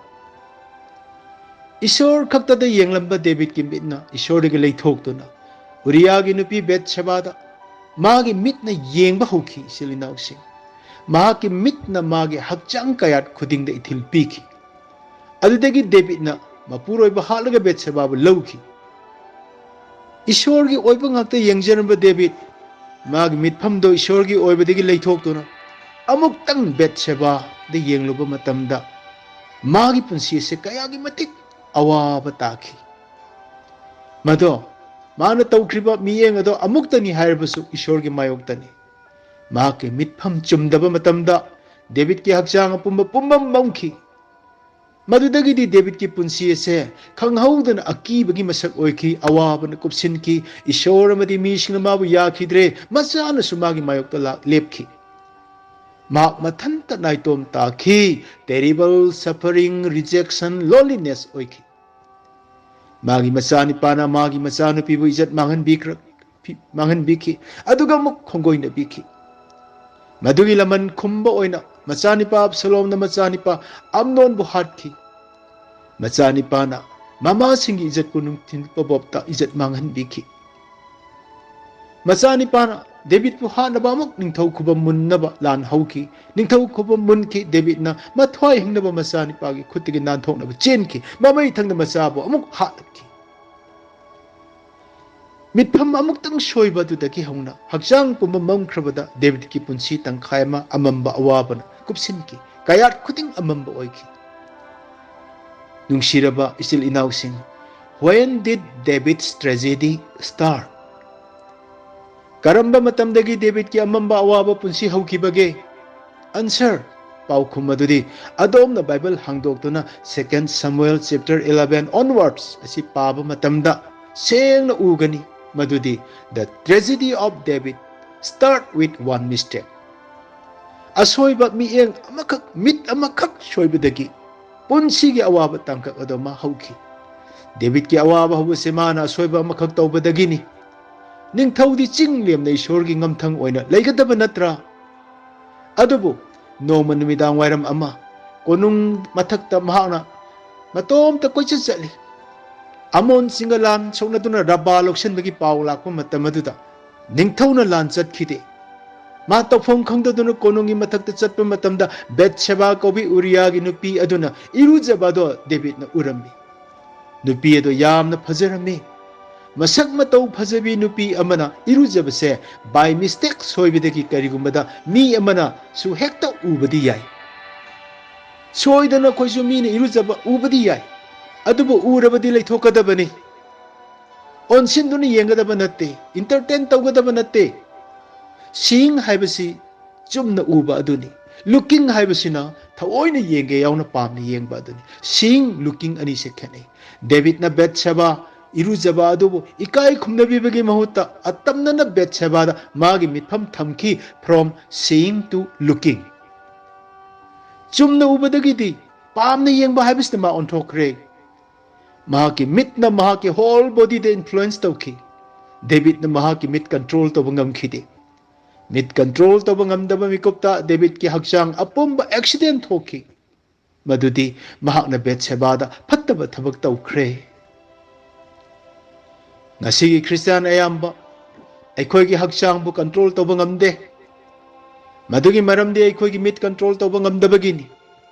ꯏꯁꯣꯔ ꯈꯛꯇꯗ ꯌꯦꯡꯂꯝꯕ ꯗꯦꯕꯤꯠꯀꯤ ꯃꯤꯠꯅ ꯏꯁꯣꯔꯗꯒꯤ ꯂꯩꯊꯣꯛꯇꯨꯅ ꯎꯔꯤꯌꯥꯒꯤ ꯅꯨꯄꯤ ꯕꯦꯠꯁꯦꯕꯥꯗ ꯃꯥꯒꯤ ꯃꯤꯠꯅ ꯌꯦꯡꯕ ꯍꯧꯈꯤ꯫ ꯏꯆꯤꯜ ꯏꯅꯥꯎꯁꯤꯡ, ꯃꯍꯥꯛꯀꯤ ꯃꯤꯠꯅ ꯃꯥꯒꯤ ꯍꯛꯆꯥꯡ ꯀꯌꯥꯠ ꯈꯨꯗꯤꯡꯗ ꯏꯊꯤꯜ ꯄꯤꯈꯤ꯫ ꯑꯗꯨꯗꯒꯤ ꯗꯦꯕꯤꯠꯅ ꯃꯄꯨꯔꯣꯏꯕ ꯍꯥꯠꯂꯒ ꯕꯦꯠꯁꯦꯕꯥꯕꯨ ꯂꯧꯈꯤ꯫ ꯏꯁꯣꯔꯒꯤ ꯑꯣꯏꯕ ꯉꯥꯛꯇ ꯌꯦꯡꯖꯔꯝꯕ ꯗꯦꯕꯤꯠ, ꯃꯥꯒꯤ ꯃꯤꯠꯐꯝꯗꯣ ꯏꯁꯣꯔꯒꯤ ꯑꯣꯏꯕꯗꯒꯤ ꯂꯩꯊꯣꯛꯇꯨꯅ, ꯑꯃꯨꯛꯇꯪ ꯕꯦꯠꯁꯦꯕꯥꯗ ꯌꯦꯡꯂꯨꯕ ꯃꯇꯝꯗ, ꯃꯥꯒꯤ ꯄꯨꯟꯁꯤ ꯑꯁꯦ ꯀꯌꯥꯒꯤ ꯃꯇꯤꯛ ꯑꯋꯥꯕ ꯇꯥꯈꯤ꯫ ꯃꯗꯣ, ꯃꯥꯅ ꯇꯧꯈ꯭ꯔꯤꯕ ꯃꯤꯠꯌꯦꯡ ꯑꯗꯣ ꯑꯃꯨꯛꯇꯅꯤ ꯍꯥꯏꯔꯕꯁꯨ ꯏꯁꯣꯔꯒꯤ ꯃꯥꯌꯣꯛꯇꯅꯤ꯫ ꯃꯍꯥꯛꯀꯤ ꯃꯤꯠꯐꯝ ꯆꯨꯝꯗꯕ ꯃꯇꯝꯗ ꯗꯦꯕꯤꯠꯀꯤ ꯍꯛꯆꯥꯡ ꯑꯄꯨꯝꯕ ꯄꯨꯝꯕ ꯃꯝꯈꯤ꯫ ꯃꯗꯨꯗꯒꯤꯗꯤ ꯗꯦꯕꯤꯠꯀꯤ ꯄꯨꯟꯁꯤ ꯑꯁꯦ ꯈꯪꯍꯧꯗꯅ ꯑꯀꯤꯕꯒꯤ ꯃꯁꯛ ꯑꯣꯏꯈꯤ, ꯑꯋꯥꯕꯅ ꯀꯨꯞꯁꯤꯟꯈꯤ, ꯏꯁꯣꯔ ꯑꯃꯗꯤ ꯃꯤꯁꯤꯡꯅ ꯃꯥꯕꯨ ꯌꯥꯈꯤꯗ꯭ꯔꯦ, ꯃꯆꯥꯅꯁꯨ ꯃꯥꯒꯤ ꯃꯥꯌꯣꯛꯇ ꯂꯥꯛ-, ꯂꯦꯞꯈꯤ꯫ ꯃꯍꯥꯛ ꯃꯊꯟꯇ ꯅꯥꯏꯇꯣꯝ ꯇꯥꯈꯤ, terrible suffering, rejection, loneliness ꯑꯣꯏꯈꯤ꯫ ꯃꯥꯒꯤ ꯃꯆꯥꯅꯤꯄꯥꯅ ꯃꯥꯒꯤ ꯃꯆꯥꯅꯨꯄꯤꯕꯨ ꯏꯖꯠ ꯃꯥꯡꯍꯟꯕꯤꯈ꯭ꯔ-, ꯃꯥꯡꯍꯟꯕꯤꯈꯤ, ꯑꯗꯨꯒ ꯑꯃꯨꯛ ꯈꯣꯡꯒꯣꯏꯅꯕꯤꯈꯤ꯫ ꯃꯗꯨꯒꯤ ꯂꯃꯟ ꯈꯨꯝꯕ ꯑꯣꯏꯅ ꯃꯆꯥꯅꯤꯄꯥ ꯑꯕꯁꯂꯣꯝꯅ ꯃꯆꯥꯅꯤꯄꯥ ꯑꯝꯅꯣꯟꯕꯨ ꯍꯥꯠꯈꯤ꯫ ꯃꯆꯥꯅꯤꯄꯥꯅ ꯃꯃꯥꯁꯤꯡꯒꯤ ꯏꯖꯠꯄꯨ ꯅꯨꯡꯊꯤꯜ ꯄꯕꯣꯞꯇ ꯏꯖꯠ ꯃꯥꯡꯍꯟꯕꯤꯈꯤ꯫ ꯃꯆꯥꯅꯤꯄꯥꯅ ꯗꯦꯕꯤꯠꯄꯨ ꯍꯥꯠꯅꯕ ꯑꯃꯨꯛ ꯅꯤꯡꯊꯧ ꯈꯨꯕꯝ ꯃꯨꯟꯅꯕ ꯂꯥꯟ ꯍꯧꯈꯤ꯫ ꯅꯤꯡꯊꯧ ꯈꯨꯕꯝ ꯃꯨꯟꯈꯤ꯫ ꯗꯦꯕꯤꯠꯅ ꯃꯊ꯭ꯋꯥꯏ ꯍꯤꯡꯅꯕ ꯃꯆꯥꯅꯤꯄꯥꯒꯤ ꯈꯨꯠꯇꯒꯤ ꯅꯥꯟꯊꯣꯛꯅꯕ ꯆꯦꯟꯈꯤ꯫ ꯃꯃꯩ ꯊꯪꯅ ꯃꯆꯥꯕꯨ ꯑꯃꯨꯛ ꯍꯥꯠꯂꯛꯈꯤ꯫ ꯃꯤꯠꯐꯝ ꯑꯃꯨꯛꯇꯪ ꯁꯣꯏꯕ ꯑꯗꯨꯗꯒꯤ ꯍꯧꯅ ꯍꯛꯆꯥꯡ ꯄꯨꯝꯕ ꯃꯝꯈ꯭ꯔꯕꯗ ꯗꯦꯕꯤꯠꯀꯤ ꯄꯨꯟꯁꯤ ꯇꯪꯈꯥꯏ ꯑꯃ ꯑꯃꯝꯕ ꯑꯋꯥꯕꯅ ꯀꯨꯞꯁꯤꯟꯈꯤ꯫ ꯀꯌꯥꯠ ꯈꯨꯗꯤꯡ ꯑꯃꯝꯕ ꯑꯣꯏꯈꯤ꯫ ꯅꯨꯡꯁꯤꯔꯕ ꯏꯆꯤꯜ ꯏꯅꯥꯎꯁꯤꯡ, when did David's tragedy start? ꯀꯔꯝꯕ ꯃꯇꯝꯗꯒꯤ ꯗꯦꯕꯤꯠꯀꯤ ꯑꯃꯝꯕ ꯑꯋꯥꯕ ꯄꯨꯟꯁꯤ ꯍꯧꯈꯤꯕꯒꯦ? Answer, ꯄꯥꯎꯈꯨꯝ ꯑꯗꯨꯗꯤ ꯑꯗꯣꯝꯅ Bible ꯍꯥꯡꯗꯣꯛꯇꯨꯅ Second Samuel chapter eleven onwards ꯑꯁꯤ ꯄꯥꯕ ꯃꯇꯝꯗ ꯁꯦꯡꯅ ꯎꯒꯅꯤ꯫ ꯃꯗꯨꯗꯤ, "The tragedy of David start with one mistake." ꯑꯁꯣꯏꯕ ꯃꯤꯠꯌꯦꯡ ꯑꯃꯈꯛ, ꯃꯤꯠ ꯑꯃꯈꯛ ꯁꯣꯏꯕꯗꯒꯤ ꯄꯨꯟꯁꯤꯒꯤ ꯑꯋꯥꯕ ꯇꯥꯡꯀꯛ ꯑꯗꯨ ꯃꯥ ꯍꯧꯈꯤ꯫ ꯗꯦꯕꯤꯠꯀꯤ ꯑꯋꯥꯕ ꯍꯧꯕꯁꯦ ꯃꯥꯅ ꯑꯁꯣꯏꯕ ꯑꯃꯈꯛ ꯇꯧꯕꯗꯒꯤꯅꯤ꯫ ꯅꯤꯡꯊꯧꯗꯤ ꯆꯤꯡ ꯂꯦꯝꯅ ꯏꯁꯣꯔꯒꯤ ꯉꯝꯊꯪ ꯑꯣꯏꯅ ꯂꯩꯒꯗꯕ ꯅꯠꯇ꯭ꯔꯥ? ꯑꯗꯨꯕꯨ ꯅꯣꯡꯃ ꯅꯨꯃꯤꯗꯥꯡ ꯋꯥꯏꯔꯝ ꯑꯃ ꯀꯣꯅꯨꯡ ꯃꯊꯛꯇ ꯃꯍꯥꯛꯅ ꯃꯇꯣꯝꯇ ꯀꯣꯏꯆꯠ ꯆꯠꯂꯤ꯫ ꯑꯃꯣꯟꯁꯤꯡꯒ ꯂꯥꯟ ꯁꯣꯛꯅꯗꯨꯅ ꯔꯕꯥ ꯂꯧꯁꯤꯟꯕꯒꯤ ꯄꯥꯎ ꯂꯥꯛꯄ ꯃꯇꯝ ꯑꯗꯨꯗ ꯅꯤꯡꯊꯧꯅ ꯂꯥꯟ ꯆꯠꯈꯤꯗꯦ꯫ ꯃꯥ ꯇꯧꯐꯝ ꯈꯪꯗꯗꯨꯅ ꯀꯣꯅꯨꯡꯒꯤ ꯃꯊꯛꯇ ꯆꯠꯄ ꯃꯇꯝꯗ ꯕꯦꯠꯁꯦꯕꯥ ꯀꯧꯕꯤ ꯎꯔꯤꯌꯥꯒꯤ ꯅꯨꯄꯤ ꯑꯗꯨꯅ ꯏꯔꯨꯖꯕ ꯑꯗꯣ ꯗꯦꯕꯤꯠꯅ ꯎꯔꯝꯃꯤ꯫ ꯅꯨꯄꯤ ꯑꯗꯣ ꯌꯥꯝꯅ ꯐꯖꯔꯝꯃꯤ꯫ ꯃꯁꯛ ꯃꯇꯧ ꯐꯖꯕꯤ ꯅꯨꯄꯤ ꯑꯃꯅ ꯏꯔꯨꯖꯕꯁꯦ by mistake ꯁꯣꯏꯕꯗꯒꯤ ꯀꯔꯤꯒꯨꯝꯕꯗ ꯃꯤ ꯑꯃꯅꯁꯨ ꯍꯦꯛꯇ ꯎꯕꯗꯤ ꯌꯥꯏ꯫ ꯁꯣꯏꯗꯅ ꯑꯩꯈꯣꯏꯁꯨ ꯃꯤꯅ ꯏꯔꯨꯖꯕ ꯎꯕꯗꯤ ꯌꯥꯏ꯫ ꯑꯗꯨꯕꯨ ꯎꯔꯕꯗꯤ ꯂꯩꯊꯣꯛꯀꯗꯕꯅꯤ꯫ ꯑꯣꯟꯁꯤꯟꯗꯨꯅ ꯌꯦꯡꯒꯗꯕ ꯅꯠꯇꯦ, entertain ꯇꯧꯒꯗꯕ ꯅꯠꯇꯦ꯫ Seeing ꯍꯥꯏꯕꯁꯤ ꯆꯨꯝꯅ ꯎꯕ ꯑꯗꯨꯅꯤ꯫ Looking ꯍꯥꯏꯕꯁꯤꯅ ꯊꯑꯣꯏꯅ ꯌꯦꯡꯒꯦ ꯌꯥꯎꯅ ꯄꯥꯝꯅ ꯌꯦꯡꯕ ꯑꯗꯨꯅꯤ꯫ Seeing, looking ꯑꯅꯤꯁꯦ ꯈꯦꯠꯅꯩ꯫ ꯗꯦꯕꯤꯠꯅ ꯕꯦꯠꯁꯦꯕꯥ ꯏꯔꯨꯖꯕ ꯑꯗꯨꯕꯨ ꯏꯀꯥꯏ ꯈꯨꯝꯅꯕꯤꯕꯒꯤ ꯃꯍꯨꯠꯇ ꯑꯇꯝꯅꯅ ꯕꯦꯠꯁꯦꯕꯥꯗ ꯃꯥꯒꯤ ꯃꯤꯠꯐꯝ ꯊꯝꯈꯤ, from seeing to looking꯫ ꯆꯨꯝꯅ ꯎꯕꯗꯒꯤꯗꯤ ꯄꯥꯝꯅ ꯌꯦꯡꯕ ꯍꯥꯏꯕꯁꯤꯗ ꯃꯥ ꯑꯣꯟꯊꯣꯛꯈ꯭ꯔꯦ꯫ ꯃꯍꯥꯛꯀꯤ ꯃꯤꯠꯅ ꯃꯍꯥꯛꯀꯤ whole body ꯗ influence ꯇꯧꯈꯤ꯫ ꯗꯦꯕꯤꯠꯅ ꯃꯍꯥꯛꯀꯤ ꯃꯤꯠ control ꯇꯧꯕ ꯉꯝꯈꯤꯗꯦ꯫ ꯃꯤꯠ control ꯇꯧꯕ ꯉꯝꯗꯕ ꯃꯤꯀꯨꯞꯇ ꯗꯦꯕꯤꯠꯀꯤ ꯍꯛꯆꯥꯡ ꯑꯄꯨꯝꯕ accident ꯊꯣꯛꯈꯤ꯫ ꯃꯗꯨꯗꯤ ꯃꯍꯥꯛꯅ ꯕꯦꯠꯁꯦꯕꯥꯗ ꯐꯠꯇꯕ ꯊꯕꯛ ꯇꯧꯈ꯭ꯔꯦ꯫ ꯉꯁꯤꯒꯤ ꯈ꯭ꯔꯤꯁꯇꯤꯌꯥꯟ ꯑꯌꯥꯝꯕ ꯑꯩꯈꯣꯏꯒꯤ ꯍꯛꯆꯥꯡꯕꯨ control ꯇꯧꯕ ꯉꯝꯗꯦ꯫ ꯃꯗꯨꯒꯤ ꯃꯔꯝꯗꯤ ꯑꯩꯈꯣꯏꯒꯤ ꯃꯤꯠ control ꯇꯧꯕ ꯉꯝꯗꯕꯒꯤꯅꯤ꯫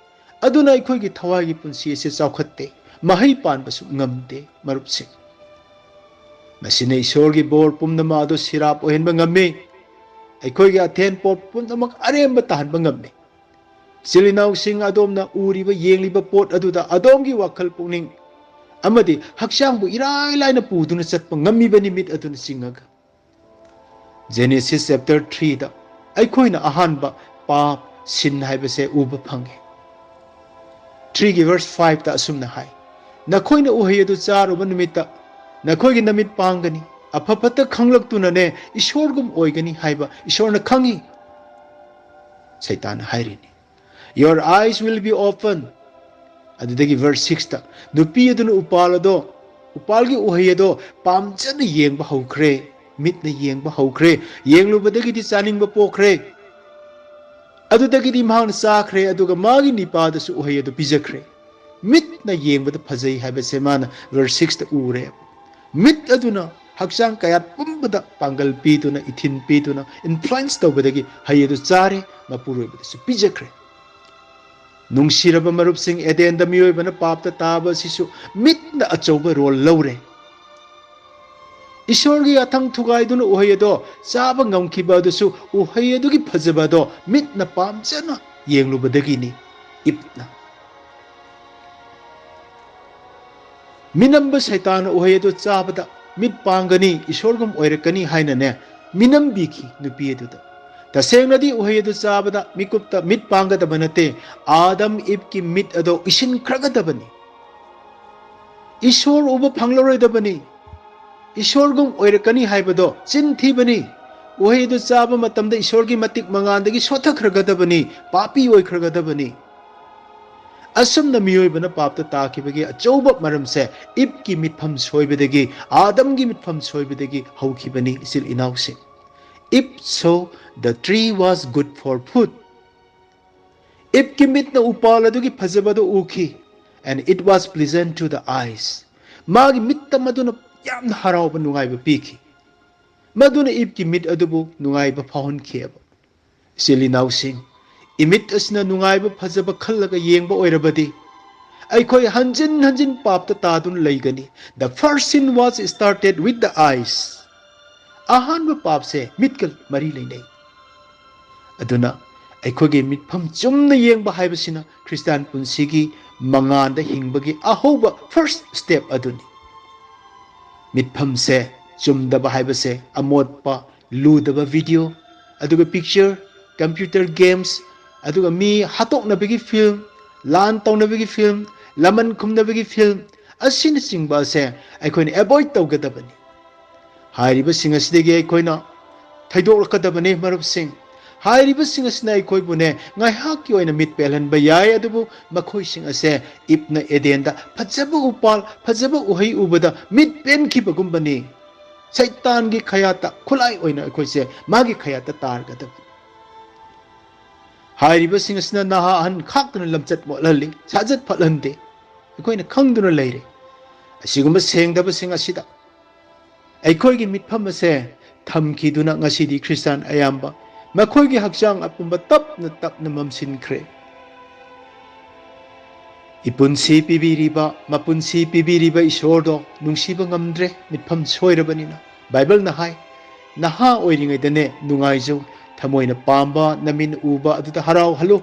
ꯑꯗꯨꯅ ꯑꯩꯈꯣꯏꯒꯤ ꯊꯋꯥꯏꯒꯤ ꯄꯨꯟꯁꯤ ꯑꯁꯤ ꯆꯥꯎꯈꯠꯇꯦ, ꯃꯍꯩ ꯄꯥꯟꯕꯁꯨ ꯉꯝꯗꯦ, ꯃꯔꯨꯞꯁꯤꯡ꯫ ꯃꯁꯤꯅ ꯏꯁꯣꯔꯒꯤ ꯕꯣꯔ ꯄꯨꯝꯅꯃꯛ ꯑꯗꯨ ꯁꯤꯔꯥꯞ ꯑꯣꯏꯍꯟꯕ ꯉꯝꯃꯤ꯫ ꯑꯩꯈꯣꯏꯒꯤ ꯑꯊꯦꯟ ꯄꯣꯠ ꯄꯨꯝꯅꯃꯛ ꯑꯔꯦꯝꯕ ꯇꯥꯍꯟꯕ ꯉꯝꯃꯤ꯫ ꯏꯆꯤꯜ ꯏꯅꯥꯎꯁꯤꯡ, ꯑꯗꯣꯝꯅ ꯎꯔꯤꯕ, ꯌꯦꯡꯂꯤꯕ ꯄꯣꯠ ꯑꯗꯨꯗ ꯑꯗꯣꯝꯒꯤ ꯋꯥꯈꯜ ꯄꯨꯛꯅꯤꯡ ꯑꯃꯗꯤ ꯍꯛꯆꯥꯡꯕꯨ ꯏꯔꯥꯏ ꯂꯥꯏꯅ ꯄꯨꯗꯨꯅ ꯆꯠꯄ ꯉꯝꯃꯤꯕꯅꯤ, ꯃꯤꯠ ꯑꯗꯨꯅ ꯆꯤꯡꯉꯒ꯫ Genesis chapter three ꯗ ꯑꯩꯈꯣꯏꯅ ꯑꯍꯥꯟꯕ ꯄꯥꯞ, sin ꯍꯥꯏꯕꯁꯦ ꯎꯕ ꯐꯪꯉꯤ꯫ Three ꯒꯤ verse five ꯇ ꯑꯁꯨꯝꯅ ꯍꯥꯏ, "ꯅꯈꯣꯏꯅ ꯎꯍꯩ ꯑꯗꯨ ꯆꯥꯔꯨꯕ ꯅꯨꯃꯤꯠꯇ ꯅꯈꯣꯏꯒꯤ ꯅꯃꯤꯠ ꯄꯥꯡꯒꯅꯤ, ꯑꯐ ꯐꯠꯇ ꯈꯪꯂꯛꯇꯨꯅꯅꯦ ꯏꯁꯣꯔꯒꯨꯝ ꯑꯣꯏꯒꯅꯤ ꯍꯥꯏꯕ ꯏꯁꯣꯔꯅ ꯈꯪꯉꯤ꯫" ꯁꯩꯇꯥꯟꯅ ꯍꯥꯏꯔꯤꯅꯤ, "Your eyes will be open꯫" ꯑꯗꯨꯗꯒꯤ verse six ꯇ, "ꯅꯨꯄꯤ ꯑꯗꯨꯅ ꯎꯄꯥꯜ ꯑꯗꯣ, ꯎꯄꯥꯜꯒꯤ ꯎꯍꯩ ꯑꯗꯣ ꯄꯥꯝꯖꯅ ꯌꯦꯡꯕ ꯍꯧꯈ꯭ꯔꯦ, ꯃꯤꯠꯅ ꯌꯦꯡꯕ ꯍꯧꯈ꯭ꯔꯦ, ꯌꯦꯡꯂꯨꯕꯗꯒꯤꯗꯤ ꯆꯥꯅꯤꯡꯕ ꯄꯣꯛꯈ꯭ꯔꯦ꯫ ꯑꯗꯨꯗꯒꯤꯗꯤ ꯃꯍꯥꯛꯅ ꯆꯥꯈ꯭ꯔꯦ, ꯑꯗꯨꯒ ꯃꯥꯒꯤ ꯅꯤꯄꯥꯗꯁꯨ ꯎꯍꯩ ꯑꯗꯨ ꯄꯤꯖꯈ꯭ꯔꯦ꯫" ꯃꯤꯠꯅ ꯌꯦꯡꯕꯗ ꯐꯖꯩ ꯍꯥꯏꯕꯁꯦ ꯃꯥꯅ verse six ꯇ ꯎꯔꯦ꯫ ꯃꯤꯠ ꯑꯗꯨꯅ ꯍꯛꯆꯥꯡ ꯀꯌꯥꯠ ꯄꯨꯝꯕꯗ ꯄꯥꯡꯒꯜ ꯄꯤꯗꯨꯅ, ꯏꯊꯤꯟ ꯄꯤꯗꯨꯅ, influence ꯇꯧꯕꯗꯒꯤ ꯍꯩ ꯑꯗꯨ ꯆꯥꯔꯦ, ꯃꯄꯨꯔꯣꯏꯕꯗꯁꯨ ꯄꯤꯖꯈ꯭ꯔꯦ꯫ ꯅꯨꯡꯁꯤꯔꯕ ꯃꯔꯨꯞꯁꯤꯡ, ꯑꯦꯗꯦꯟꯗ ꯃꯤꯑꯣꯏꯕꯅ ꯄꯥꯞꯇ ꯇꯥꯕ ꯑꯁꯤꯁꯨ ꯃꯤꯠꯅ ꯑꯆꯧꯕ ꯔꯣꯜ ꯂꯧꯔꯦ꯫ ꯏꯁꯣꯔꯒꯤ ꯌꯥꯊꯪ ꯊꯨꯒꯥꯏꯗꯨꯅ ꯎꯍꯩ ꯑꯗꯣ ꯆꯥꯕ ꯉꯝꯈꯤꯕ ꯑꯗꯨꯁꯨ ꯎꯍꯩ ꯑꯗꯨꯒꯤ ꯐꯖꯕ ꯑꯗꯣ ꯃꯤꯠꯅ ꯄꯥꯝꯖꯅ ꯌꯦꯡꯂꯨꯕꯗꯒꯤꯅꯤ꯫ ꯏꯞꯅ ꯃꯤꯅꯝꯕ ꯁꯩꯇꯥꯟꯅ ꯎꯍꯩ ꯑꯗꯨ ꯆꯥꯕꯗ ꯃꯤꯠ ꯄꯥꯡꯒꯅꯤ, ꯏꯁꯣꯔꯒꯨꯝ ꯑꯣꯏꯔꯛꯀꯅꯤ ꯍꯥꯏꯅꯅꯦ ꯃꯤꯅꯝꯕꯤꯈꯤ ꯅꯨꯄꯤ ꯑꯗꯨꯗ꯫ ꯇꯁꯦꯡꯅꯗꯤ ꯎꯍꯩ ꯑꯗꯨ ꯆꯥꯕꯗ ꯃꯤꯀꯨꯞꯇ ꯃꯤꯠ ꯄꯥꯡꯒꯗꯕ ꯅꯠꯇꯦ꯫ ꯑꯥꯗꯝ ꯏꯞꯀꯤ ꯃꯤꯠ ꯑꯗꯣ ꯏꯁꯤꯟꯈ꯭ꯔꯒꯗꯕꯅꯤ꯫ ꯏꯁꯣꯔ ꯎꯕ ꯐꯪꯂꯔꯣꯏꯗꯕꯅꯤ꯫ ꯏꯁꯣꯔꯒꯨꯝ ꯑꯣꯏꯔꯛꯀꯅꯤ ꯍꯥꯏꯕꯗꯣ ꯆꯤꯟ ꯊꯤꯕꯅꯤ꯫ ꯎꯍꯩ ꯑꯗꯨ ꯆꯥꯕ ꯃꯇꯝꯗ ꯏꯁꯣꯔꯒꯤ ꯃꯇꯤꯛ ꯃꯉꯥꯟꯗꯒꯤ ꯁꯣꯠꯊꯈ꯭ꯔꯒꯗꯕꯅꯤ, ꯄꯥꯄꯤ ꯑꯣꯏꯈ꯭ꯔꯒꯗꯕꯅꯤ꯫ ꯑꯁꯨꯝꯅ ꯃꯤꯑꯣꯏꯕꯅ ꯄꯥꯞꯇ ꯇꯥꯈꯤꯕꯒꯤ ꯑꯆꯧꯕ ꯃꯔꯝꯁꯦ ꯏꯞꯀꯤ ꯃꯤꯠꯐꯝ ꯁꯣꯏꯕꯗꯒꯤ, ꯑꯥꯗꯝꯒꯤ ꯃꯤꯠꯐꯝ ꯁꯣꯏꯕꯗꯒꯤ ꯍꯧꯈꯤꯕꯅꯤ, ꯏꯆꯤꯜ ꯏꯅꯥꯎꯁꯤꯡ꯫ If so, the tree was good for food. ꯏꯞꯀꯤ ꯃꯤꯠꯅ ꯎꯄꯥꯜ ꯑꯗꯨꯒꯤ ꯐꯖꯕꯗꯨ ꯎꯈꯤ, and it was pleasant to the eyes. ꯃꯥꯒꯤ ꯃꯤꯠꯇ ꯃꯗꯨꯅ ꯌꯥꯝꯅ ꯍꯔꯥꯎꯕ, ꯅꯨꯡꯉꯥꯏꯕ ꯄꯤꯈꯤ꯫ ꯃꯗꯨꯅ ꯏꯞꯀꯤ ꯃꯤꯠ ꯑꯗꯨꯕꯨ ꯅꯨꯡꯉꯥꯏꯕ ꯐꯥꯎꯍꯟꯈꯤꯑꯕ꯫ ꯏꯆꯤꯜ ꯏꯅꯥꯎꯁꯤꯡ, ꯏꯃꯤꯠ ꯑꯁꯤꯅ ꯅꯨꯡꯉꯥꯏꯕ ꯐꯖꯕ ꯈꯜꯂꯒ ꯌꯦꯡꯕ ꯑꯣꯏꯔꯕꯗꯤ, ꯑꯩꯈꯣꯏ ꯍꯟꯖꯤꯟ ꯍꯟꯖꯤꯟ ꯄꯥꯞꯇ ꯇꯥꯗꯨꯅ ꯂꯩꯒꯅꯤ꯫ The first sin was started with the eyes. ꯑꯍꯥꯟꯕ ꯄꯥꯞꯁꯦ ꯃꯤꯠꯀ ꯃꯔꯤ ꯂꯩꯅꯩ꯫ ꯑꯗꯨꯅ ꯑꯩꯈꯣꯏꯒꯤ ꯃꯤꯠꯐꯝ ꯆꯨꯝꯅ ꯌꯦꯡꯕ ꯍꯥꯏꯕꯁꯤꯅ ꯈ꯭ꯔꯤꯁꯇꯥꯟ ꯄꯨꯟꯁꯤꯒꯤ ꯃꯉꯥꯟꯗ ꯍꯤꯡꯕꯒꯤ ꯑꯍꯧꯕ first step ꯑꯗꯨꯅꯤ꯫ ꯃꯤꯠꯐꯝꯁꯦ ꯆꯨꯝꯗꯕ ꯍꯥꯏꯕꯁꯦ ꯑꯃꯣꯠꯄ, ꯂꯨꯗꯕ video, ꯑꯗꯨꯒ picture, computer games, ꯑꯗꯨꯒ ꯃꯤ ꯍꯥꯠꯇꯣꯛꯅꯕꯒꯤ film, ꯂꯥꯟ ꯇꯧꯅꯕꯒꯤ film, ꯂꯃꯟ ꯈꯨꯝꯅꯕꯒꯤ film ꯑꯁꯤꯅꯆꯤꯡꯕ ꯑꯁꯦ ꯑꯩꯈꯣꯏꯅ avoid ꯇꯧꯒꯗꯕꯅꯤ꯫ ꯍꯥꯏꯔꯤꯕꯁꯤꯡ ꯑꯁꯤꯗꯒꯤ ꯑꯩꯈꯣꯏꯅ ꯊꯩꯗꯣꯛꯂꯛꯀꯗꯕꯅꯤ, ꯃꯔꯨꯞꯁꯤꯡ꯫ ꯍꯥꯏꯔꯤꯕꯁꯤꯡ ꯑꯁꯤꯅ ꯑꯩꯈꯣꯏꯕꯨꯅꯦ ꯉꯥꯏꯍꯥꯛꯀꯤ ꯑꯣꯏꯅ ꯃꯤꯠ ꯄꯦꯜꯍꯟꯕ ꯌꯥꯏ, ꯑꯗꯨꯕꯨ ꯃꯈꯣꯏꯁꯤꯡ ꯑꯁꯦ ꯏꯞꯅ ꯑꯦꯗꯦꯟꯗ ꯐꯖꯕ ꯎꯄꯥꯜ, ꯐꯖꯕ ꯎꯍꯩ ꯎꯕꯗ ꯃꯤꯠ ꯄꯦꯟꯈꯤꯕꯒꯨꯝꯕꯅꯤ꯫ ꯁꯩꯇꯥꯟꯒꯤ ꯈꯌꯥꯠꯇ ꯈꯨꯠꯂꯥꯏ ꯑꯣꯏꯅ ꯑꯩꯈꯣꯏꯁꯦ ꯃꯥꯒꯤ ꯈꯌꯥꯠꯇ ꯇꯥꯔꯒꯗꯕꯅꯤ꯫ ꯍꯥꯏꯔꯤꯕꯁꯤꯡ ꯑꯁꯤꯅ ꯅꯍꯥ ꯑꯍꯟ ꯈꯥꯛꯇꯅ ꯂꯝꯆꯠ ꯃꯣꯠꯍꯜꯂꯤ, ꯁꯥꯖꯠ ꯐꯠꯍꯟꯗꯦ꯫ ꯑꯩꯈꯣꯏꯅ ꯈꯪꯗꯨꯅ ꯂꯩꯔꯦ꯫ ꯑꯁꯤꯒꯨꯝꯕ ꯁꯦꯡꯗꯕꯁꯤꯡ ꯑꯁꯤꯗ ꯑꯩꯈꯣꯏꯒꯤ ꯃꯤꯠꯐꯝ ꯑꯁꯦ ꯊꯝꯈꯤꯗꯨꯅ ꯉꯁꯤꯗꯤ ꯈ꯭ꯔꯤꯁꯇꯥꯟ ꯑꯌꯥꯝꯕ ꯃꯈꯣꯏꯒꯤ ꯍꯛꯆꯥꯡ ꯑꯄꯨꯝꯕ ꯇꯞꯅ ꯇꯞꯅ ꯃꯝꯁꯤꯟꯈ꯭ꯔꯦ꯫ ꯏꯄꯨꯟꯁꯤ ꯄꯤꯕꯤꯔꯤꯕ, ꯃꯄꯨꯟꯁꯤ ꯄꯤꯕꯤꯔꯤꯕ ꯏꯁꯣꯔꯗꯣ ꯅꯨꯡꯁꯤꯕ ꯉꯝꯗ꯭ꯔꯦ, ꯃꯤꯠꯐꯝ ꯁꯣꯏꯔꯕꯅꯤꯅ꯫ ꯕꯥꯏꯕꯜꯅ ꯍꯥꯏ, "ꯅꯍꯥ ꯑꯣꯏꯔꯤꯉꯩꯗꯅꯦ ꯅꯨꯡꯉꯥꯏꯖꯧ, ꯊꯃꯣꯏꯅ ꯄꯥꯝꯕ ꯅꯃꯤꯠꯅ ꯎꯕ ꯑꯗꯨꯗ ꯍꯔꯥꯎꯍꯜꯂꯨ꯫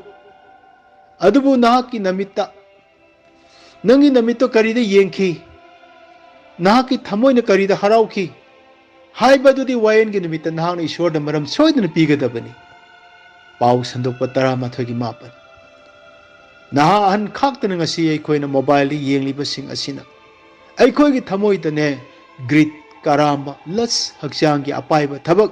ꯑꯗꯨꯕꯨ ꯅꯍꯥꯛꯀꯤ ꯅꯃꯤꯠꯇ, ꯅꯪꯒꯤ ꯅꯃꯤꯠꯇꯣ ꯀꯔꯤꯗ ꯌꯦꯡꯈꯤ? ꯅꯍꯥꯛꯀꯤ ꯊꯃꯣꯏꯅ ꯀꯔꯤꯗ ꯍꯔꯥꯎꯈꯤ?" ꯍꯥꯏꯕꯗꯨꯗꯤ ꯋꯥꯌꯦꯜꯒꯤ ꯅꯨꯃꯤꯠꯇ ꯅꯍꯥꯛꯅ ꯏꯁꯣꯔꯗ ꯃꯔꯝ ꯁꯣꯏꯗꯅ ꯄꯤꯒꯗꯕꯅꯤ꯫ ꯄꯥꯎ ꯁꯟꯗꯣꯛꯄ ꯇꯔꯥꯃꯥꯊꯣꯏꯒꯤ ꯃꯥꯄꯟ꯫ ꯅꯍꯥ ꯑꯍꯟ ꯈꯥꯛꯇꯅ ꯉꯁꯤ ꯑꯩꯈꯣꯏꯅ ꯃꯣꯕꯥꯏꯜꯗ ꯌꯦꯡꯂꯤꯕꯁꯤꯡ ꯑꯁꯤꯅ ꯑꯩꯈꯣꯏꯒꯤ ꯊꯃꯣꯏꯗꯅꯦ greed, ꯀꯔꯥꯝꯕ, lust, ꯍꯛꯆꯥꯡꯒꯤ ꯑꯄꯥꯏꯕ ꯊꯕꯛ,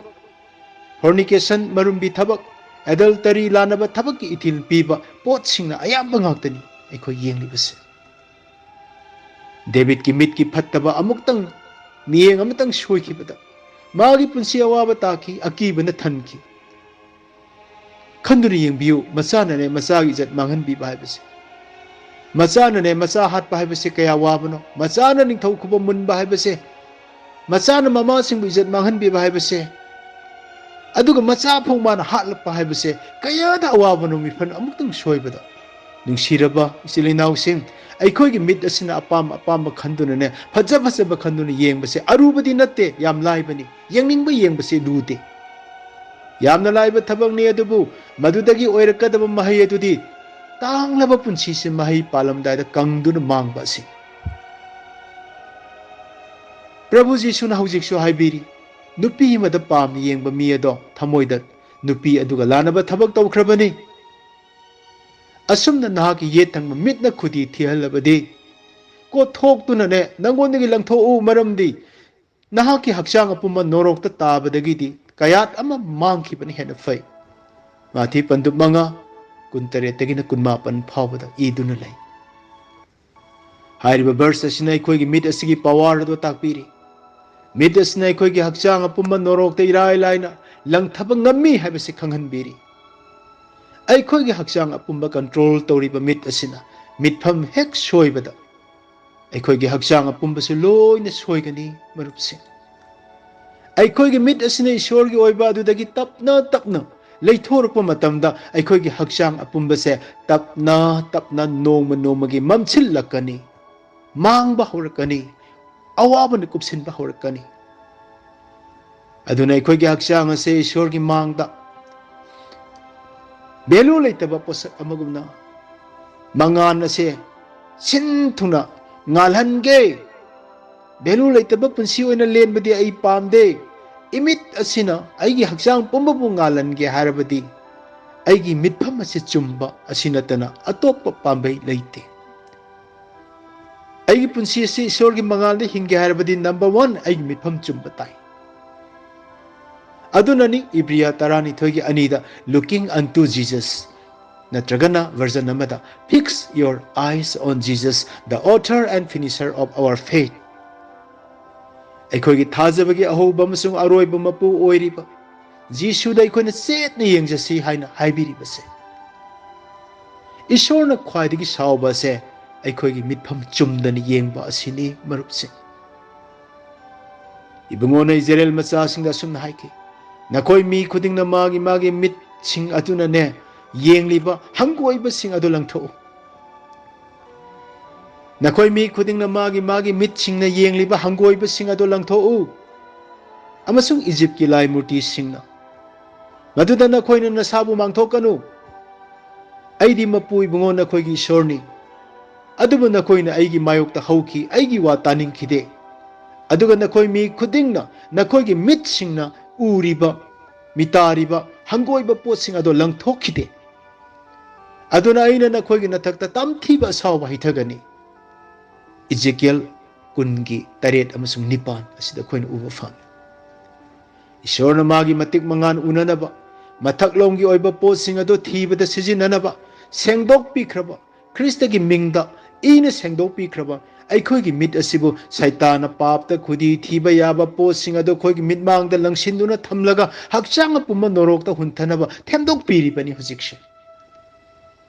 fornication, ꯃꯔꯨꯝꯕꯤ ꯊꯕꯛ, adultery, ꯂꯥꯟꯅꯕ ꯊꯕꯛꯀꯤ ꯏꯊꯤꯜ ꯄꯤꯕ ꯄꯣꯠꯁꯤꯡꯅ ꯑꯌꯥꯝꯕ ꯉꯥꯛꯇꯅꯤ ꯑꯩꯈꯣꯏ ꯌꯦꯡꯂꯤꯕꯁꯦ꯫ ꯗꯦꯕꯤꯠꯀꯤ ꯃꯤꯠꯀꯤ ꯐꯠꯇꯕ ꯑꯃꯨꯛꯇꯪ, ꯃꯤꯠꯌꯦꯡ ꯑꯃꯇꯪ ꯁꯣꯏꯈꯤꯕꯗ ꯃꯥꯒꯤ ꯄꯨꯟꯁꯤ ꯑꯋꯥꯕ ꯇꯥꯈꯤ, ꯑꯀꯤꯕꯅ ꯊꯟꯈꯤ꯫ ꯈꯟꯗꯨꯅ ꯌꯦꯡꯕꯤꯌꯨ, ꯃꯆꯥꯅꯅꯦ ꯃꯆꯥꯒꯤ ꯏꯖꯠ ꯃꯥꯡꯍꯟꯕꯤꯕ ꯍꯥꯏꯕꯁꯦ꯫ ꯃꯆꯥꯅꯅꯦ ꯃꯆꯥ ꯍꯥꯠꯄ ꯍꯥꯏꯕꯁꯦ ꯀꯌꯥ ꯋꯥꯕꯅꯣ꯫ ꯃꯆꯥꯅ ꯅꯤꯡꯊꯧ ꯈꯨꯕꯝ ꯃꯨꯟꯕ ꯍꯥꯏꯕꯁꯦ, ꯃꯆꯥꯅ ꯃꯃꯥꯁꯤꯡꯕꯨ ꯏꯖꯠ ꯃꯥꯡꯍꯟꯕꯤꯕ ꯍꯥꯏꯕꯁꯦ, ꯑꯗꯨꯒ ꯃꯆꯥ ꯐꯥꯎ ꯃꯥꯅ ꯍꯥꯠꯂꯛꯄ ꯍꯥꯏꯕꯁꯦ ꯀꯌꯥꯗ ꯑꯋꯥꯕꯅꯣ, ꯃꯤꯐꯝ ꯑꯃꯨꯛꯇꯪ ꯁꯣꯏꯕꯗ꯫ ꯅꯨꯡꯁꯤꯔꯕ ꯏꯆꯤꯜ ꯏꯅꯥꯎꯁꯤꯡ, ꯑꯩꯈꯣꯏꯒꯤ ꯃꯤꯠ ꯑꯁꯤꯅ ꯑꯄꯥꯝ ꯑꯄꯥꯝꯕ ꯈꯟꯗꯨꯅꯅꯦ, ꯐꯖ ꯐꯖꯕ ꯈꯟꯗꯨꯅ ꯌꯦꯡꯕꯁꯦ ꯑꯔꯨꯕꯗꯤ ꯅꯠꯇꯦ, ꯌꯥꯝ ꯂꯥꯏꯕꯅꯤ꯫ ꯌꯦꯡꯅꯤꯡꯕ ꯌꯦꯡꯕꯁꯦ ꯂꯨꯗꯦ꯫ ꯌꯥꯝꯅ ꯂꯥꯏꯕ ꯊꯕꯛꯅꯤ, ꯑꯗꯨꯕꯨ ꯃꯗꯨꯗꯒꯤ ꯑꯣꯏꯔꯛꯀꯗꯕ ꯃꯍꯩ ꯑꯗꯨꯗꯤ ꯇꯥꯡꯂꯕ ꯄꯨꯟꯁꯤꯁꯦ ꯃꯍꯩ ꯄꯥꯜꯂꯝꯗꯥꯏꯗ ꯀꯪꯗꯨꯅ ꯃꯥꯡꯕ ꯑꯁꯤ꯫ ꯄ꯭ꯔꯚꯨ ꯖꯤꯁꯨꯅ ꯍꯧꯖꯤꯛꯁꯨ ꯍꯥꯏꯕꯤꯔꯤ, "ꯅꯨꯄꯤ ꯑꯃꯗ ꯄꯥꯝꯅ ꯌꯦꯡꯕ ꯃꯤ ꯑꯗꯣ ꯊꯃꯣꯏꯗ ꯅꯨꯄꯤ ꯑꯗꯨꯒ ꯂꯥꯟꯅꯕ ꯊꯕꯛ ꯇꯧꯈ꯭ꯔꯕꯅꯤ꯫ ꯑꯁꯨꯝꯅ ꯅꯍꯥꯛꯀꯤ ꯌꯦꯠ ꯊꯪꯕ ꯃꯤꯠꯅ ꯈꯨꯗꯤ ꯊꯤꯍꯜꯂꯕꯗꯤ, ꯀꯣꯠꯊꯣꯛꯇꯨꯅꯅꯦ ꯅꯪꯉꯣꯟꯗꯒꯤ ꯂꯪꯊꯣꯛꯎ, ꯃꯔꯝꯗꯤ ꯅꯍꯥꯛꯀꯤ ꯍꯛꯆꯥꯡ ꯑꯄꯨꯝꯕ ꯅꯣꯔꯣꯛꯇ ꯇꯥꯕꯗꯒꯤꯗꯤ ꯀꯌꯥꯠ ꯑꯃ ꯃꯥꯡꯈꯤꯕꯅ ꯍꯦꯟꯅ ꯐꯩ"꯫ ꯃꯥꯊꯤ ꯄꯟꯗꯨꯞ ꯃꯉꯥ, ꯀꯨꯟꯇꯔꯦꯠꯇꯒꯤꯅ ꯀꯨꯟꯃꯥꯄꯟ ꯐꯥꯎꯕꯗ ꯏꯗꯨꯅ ꯂꯩ꯫ ꯍꯥꯏꯔꯤꯕ verse ꯑꯁꯤꯅ ꯑꯩꯈꯣꯏꯒꯤ ꯃꯤꯠ ꯑꯁꯤꯒꯤ power ꯑꯗꯨ ꯇꯥꯛꯄꯤꯔꯤ꯫ ꯃꯤꯠ ꯑꯁꯤꯅ ꯑꯩꯈꯣꯏꯒꯤ ꯍꯛꯆꯥꯡ ꯑꯄꯨꯝꯕ ꯅꯣꯔꯣꯛꯇ ꯏꯔꯥꯏ ꯂꯥꯏꯅ ꯂꯪꯊꯕ ꯉꯝꯃꯤ ꯍꯥꯏꯕꯁꯤ ꯈꯪꯍꯟꯕꯤꯔꯤ꯫ ꯑꯩꯈꯣꯏꯒꯤ ꯍꯛꯆꯥꯡ ꯑꯄꯨꯝꯕ control ꯇꯧꯔꯤꯕ ꯃꯤꯠ ꯑꯁꯤꯅ ꯃꯤꯠꯐꯝ ꯍꯦꯛ ꯁꯣꯏꯕꯗ ꯑꯩꯈꯣꯏꯒꯤ ꯍꯛꯆꯥꯡ ꯑꯄꯨꯝꯕꯁꯨ ꯂꯣꯏꯅ ꯁꯣꯏꯒꯅꯤ, ꯃꯔꯨꯞꯁꯤꯡ꯫ ꯑꯩꯈꯣꯏꯒꯤ ꯃꯤꯠ ꯑꯁꯤꯅ ꯏꯁꯣꯔꯒꯤ ꯑꯣꯏꯕ ꯑꯗꯨꯗꯒꯤ ꯇꯞꯅ ꯇꯞꯅ ꯂꯩꯊꯣꯔꯛꯄ ꯃꯇꯝꯗ ꯑꯩꯈꯣꯏꯒꯤ ꯍꯛꯆꯥꯡ ꯑꯄꯨꯝꯕꯁꯦ ꯇꯞꯅ ꯇꯞꯅ ꯅꯣꯡꯃ ꯅꯣꯡꯃꯒꯤ ꯃꯝꯁꯤꯜꯂꯛꯀꯅꯤ, ꯃꯥꯡꯕ ꯍꯧꯔꯛꯀꯅꯤ, ꯑꯋꯥꯕꯅ ꯀꯨꯞꯁꯤꯟꯕ ꯍꯧꯔꯛꯀꯅꯤ꯫ ꯑꯗꯨꯅ ꯑꯩꯈꯣꯏꯒꯤ ꯍꯛꯆꯥꯡ ꯑꯁꯦ ꯏꯁꯣꯔꯒꯤ ꯃꯥꯡꯗ ꯚꯦꯂꯨ ꯂꯩꯇꯕ ꯄꯣꯠꯁꯛ ꯑꯃꯒꯨꯝꯅ ꯃꯉꯥꯜ ꯑꯁꯦ ꯁꯤꯟ ꯊꯨꯡꯅ ꯉꯥꯜꯍꯟꯒꯦ꯫ ꯚꯦꯂꯨ ꯂꯩꯇꯕ ꯄꯨꯟꯁꯤ ꯑꯣꯏꯅ ꯂꯦꯟꯕꯗꯤ ꯑꯩ ꯄꯥꯝꯗꯦ꯫ ꯏꯃꯤꯠ ꯑꯁꯤꯅ ꯑꯩꯒꯤ ꯍꯛꯆꯥꯡ ꯄꯨꯝꯕꯕꯨ ꯉꯥꯜꯍꯟꯒꯦ ꯍꯥꯏꯔꯕꯗꯤ ꯑꯩꯒꯤ ꯃꯤꯠꯐꯝ ꯑꯁꯤ ꯆꯨꯝꯕ ꯑꯁꯤ ꯅꯠꯇꯅ ꯑꯇꯣꯞꯄ ꯄꯥꯝꯕꯩ ꯂꯩꯇꯦ꯫ ꯑꯩꯒꯤ ꯄꯨꯟꯁꯤ ꯑꯁꯤ ꯏꯁꯣꯔꯒꯤ ꯃꯉꯥꯜꯗ ꯍꯤꯡꯒꯦ ꯍꯥꯏꯔꯕꯗꯤ, number one, ꯑꯩꯒꯤ ꯃꯤꯠꯐꯝ ꯆꯨꯝꯕ ꯇꯥꯏ꯫ ꯑꯗꯨꯅꯅꯤ ꯏꯕ꯭ꯔꯤꯌꯥ ꯇꯔꯥꯅꯤꯊꯣꯏꯒꯤ ꯑꯅꯤꯗ, "Looking unto Jesus", ꯅꯠꯇ꯭ꯔꯒꯅ version ꯑꯃꯗ, "Fix your eyes on Jesus, the author and finisher of our faith." ꯑꯩꯈꯣꯏꯒꯤ ꯊꯥꯖꯕꯒꯤ ꯑꯍꯧꯕ ꯑꯃꯁꯨꯡ ꯑꯔꯣꯏꯕ ꯃꯄꯨ ꯑꯣꯏꯔꯤꯕ ꯖꯤꯁꯨꯗ ꯑꯩꯈꯣꯏꯅ ꯆꯦꯠꯅ ꯌꯦꯡꯖꯁꯤ ꯍꯥꯏꯅ ꯍꯥꯏꯕꯤꯔꯤꯕꯁꯦ꯫ ꯏꯁꯣꯔꯅ ꯈ꯭ꯋꯥꯏꯗꯒꯤ ꯁꯥꯎꯕ ꯑꯁꯦ ꯑꯩꯈꯣꯏꯒꯤ ꯃꯤꯠꯐꯝ ꯆꯨꯝꯗꯅ ꯌꯦꯡꯕ ꯑꯁꯤꯅꯤ, ꯃꯔꯨꯞꯁꯤꯡ꯫ ꯏꯕꯨꯡꯉꯣꯅ ꯏꯖꯔꯦꯜ ꯃꯆꯥꯁꯤꯡꯗ ꯑꯁꯨꯝꯅ ꯍꯥꯏꯈꯤ, "ꯅꯈꯣꯏ ꯃꯤ ꯈꯨꯗꯤꯡꯅ ꯃꯥꯒꯤ ꯃꯥꯒꯤ ꯃꯤꯠꯁꯤꯡ ꯑꯗꯨꯅꯅꯦ, ꯌꯦꯡꯂꯤꯕ ꯍꯪꯒꯣꯏꯕꯁꯤꯡ ꯑꯗꯨ ꯂꯪꯊꯣꯛꯎ꯫ ꯅꯈꯣꯏ ꯃꯤ ꯈꯨꯗꯤꯡꯅ ꯃꯥꯒꯤ ꯃꯥꯒꯤ ꯃꯤꯠꯁꯤꯡꯅ ꯌꯦꯡꯂꯤꯕ ꯍꯪꯒꯣꯏꯕꯁꯤꯡ ꯑꯗꯨ ꯂꯪꯊꯣꯛꯎ, ꯑꯃꯁꯨꯡ ꯏꯖꯤꯞꯀꯤ ꯂꯥꯏ ꯃꯨꯔꯇꯤꯁꯤꯡꯅ, ꯃꯗꯨꯗ ꯅꯈꯣꯏꯅ ꯅꯁꯥꯕꯨ ꯃꯥꯡꯊꯣꯛꯀꯅꯨ꯫ ꯑꯩꯗꯤ ꯃꯄꯨ ꯏꯕꯨꯡꯉꯣ ꯅꯈꯣꯏꯒꯤ ꯏꯁꯣꯔꯅꯤ꯫ ꯑꯗꯨꯕꯨ ꯅꯈꯣꯏꯅ ꯑꯩꯒꯤ ꯃꯥꯌꯣꯛꯇ ꯍꯧꯈꯤ, ꯑꯩꯒꯤ ꯋꯥ ꯇꯥꯅꯤꯡꯈꯤꯗꯦ꯫ ꯑꯗꯨꯒ ꯅꯈꯣꯏ ꯃꯤ ꯈꯨꯗꯤꯡꯅ ꯅꯈꯣꯏꯒꯤ ꯃꯤꯠꯁꯤꯡꯅ ꯎꯔꯤꯕ, ꯃꯤꯇꯥꯔꯤꯕ, ꯍꯪꯒꯣꯏꯕ ꯄꯣꯠꯁꯤꯡ ꯑꯗꯨ ꯂꯪꯊꯣꯛꯈꯤꯗꯦ꯫ ꯑꯗꯨꯅ ꯑꯩꯅ ꯅꯈꯣꯏꯒꯤ ꯅꯊꯛꯇ ꯇꯝꯊꯤꯕ ꯑꯁꯥꯎꯕ ꯍꯩꯊꯒꯅꯤ"꯫ ꯏꯖꯦꯀꯤꯌꯦꯜ ꯀꯨꯟꯒꯤ ꯇꯔꯦꯠ ꯑꯃꯁꯨꯡ ꯅꯤꯄꯥꯟ ꯑꯁꯤꯗ ꯑꯩꯈꯣꯏꯅ ꯎꯕ ꯐꯪꯉꯤ꯫ ꯏꯁꯣꯔꯅ ꯃꯥꯒꯤ ꯃꯇꯤꯛ ꯃꯉꯥꯜ ꯎꯅꯅꯕ, ꯃꯊꯛꯂꯣꯝꯒꯤ ꯑꯣꯏꯕ ꯄꯣꯠꯁꯤꯡ ꯑꯗꯨ ꯊꯤꯕꯗ ꯁꯤꯖꯤꯟꯅꯅꯕ ꯁꯦꯡꯗꯣꯛꯄꯤꯈ꯭ꯔꯕ, ꯈ꯭ꯔꯤꯁꯇꯒꯤ ꯃꯤꯡꯗ ꯏꯅ ꯁꯦꯡꯗꯣꯛꯄꯤꯈ꯭ꯔꯕ ꯑꯩꯈꯣꯏꯒꯤ ꯃꯤꯠ ꯑꯁꯤꯕꯨ ꯁꯩꯇꯥꯟꯅ ꯄꯥꯞꯇ ꯈꯨꯗꯤ ꯊꯤꯕ ꯌꯥꯕ ꯄꯣꯠꯁꯤꯡ ꯑꯗꯨ ꯑꯩꯈꯣꯏꯒꯤ ꯃꯤꯠꯃꯥꯡꯗ ꯂꯪꯁꯤꯟꯗꯨꯅ ꯊꯝꯂꯒ ꯍꯛꯆꯥꯡ ꯑꯄꯨꯝꯕ ꯅꯣꯔꯣꯛꯇ ꯍꯨꯟꯊꯅꯕ ꯊꯦꯝꯗꯣꯛꯄꯤꯔꯤꯕꯅꯤ ꯍꯧꯖꯤꯛꯁꯦ꯫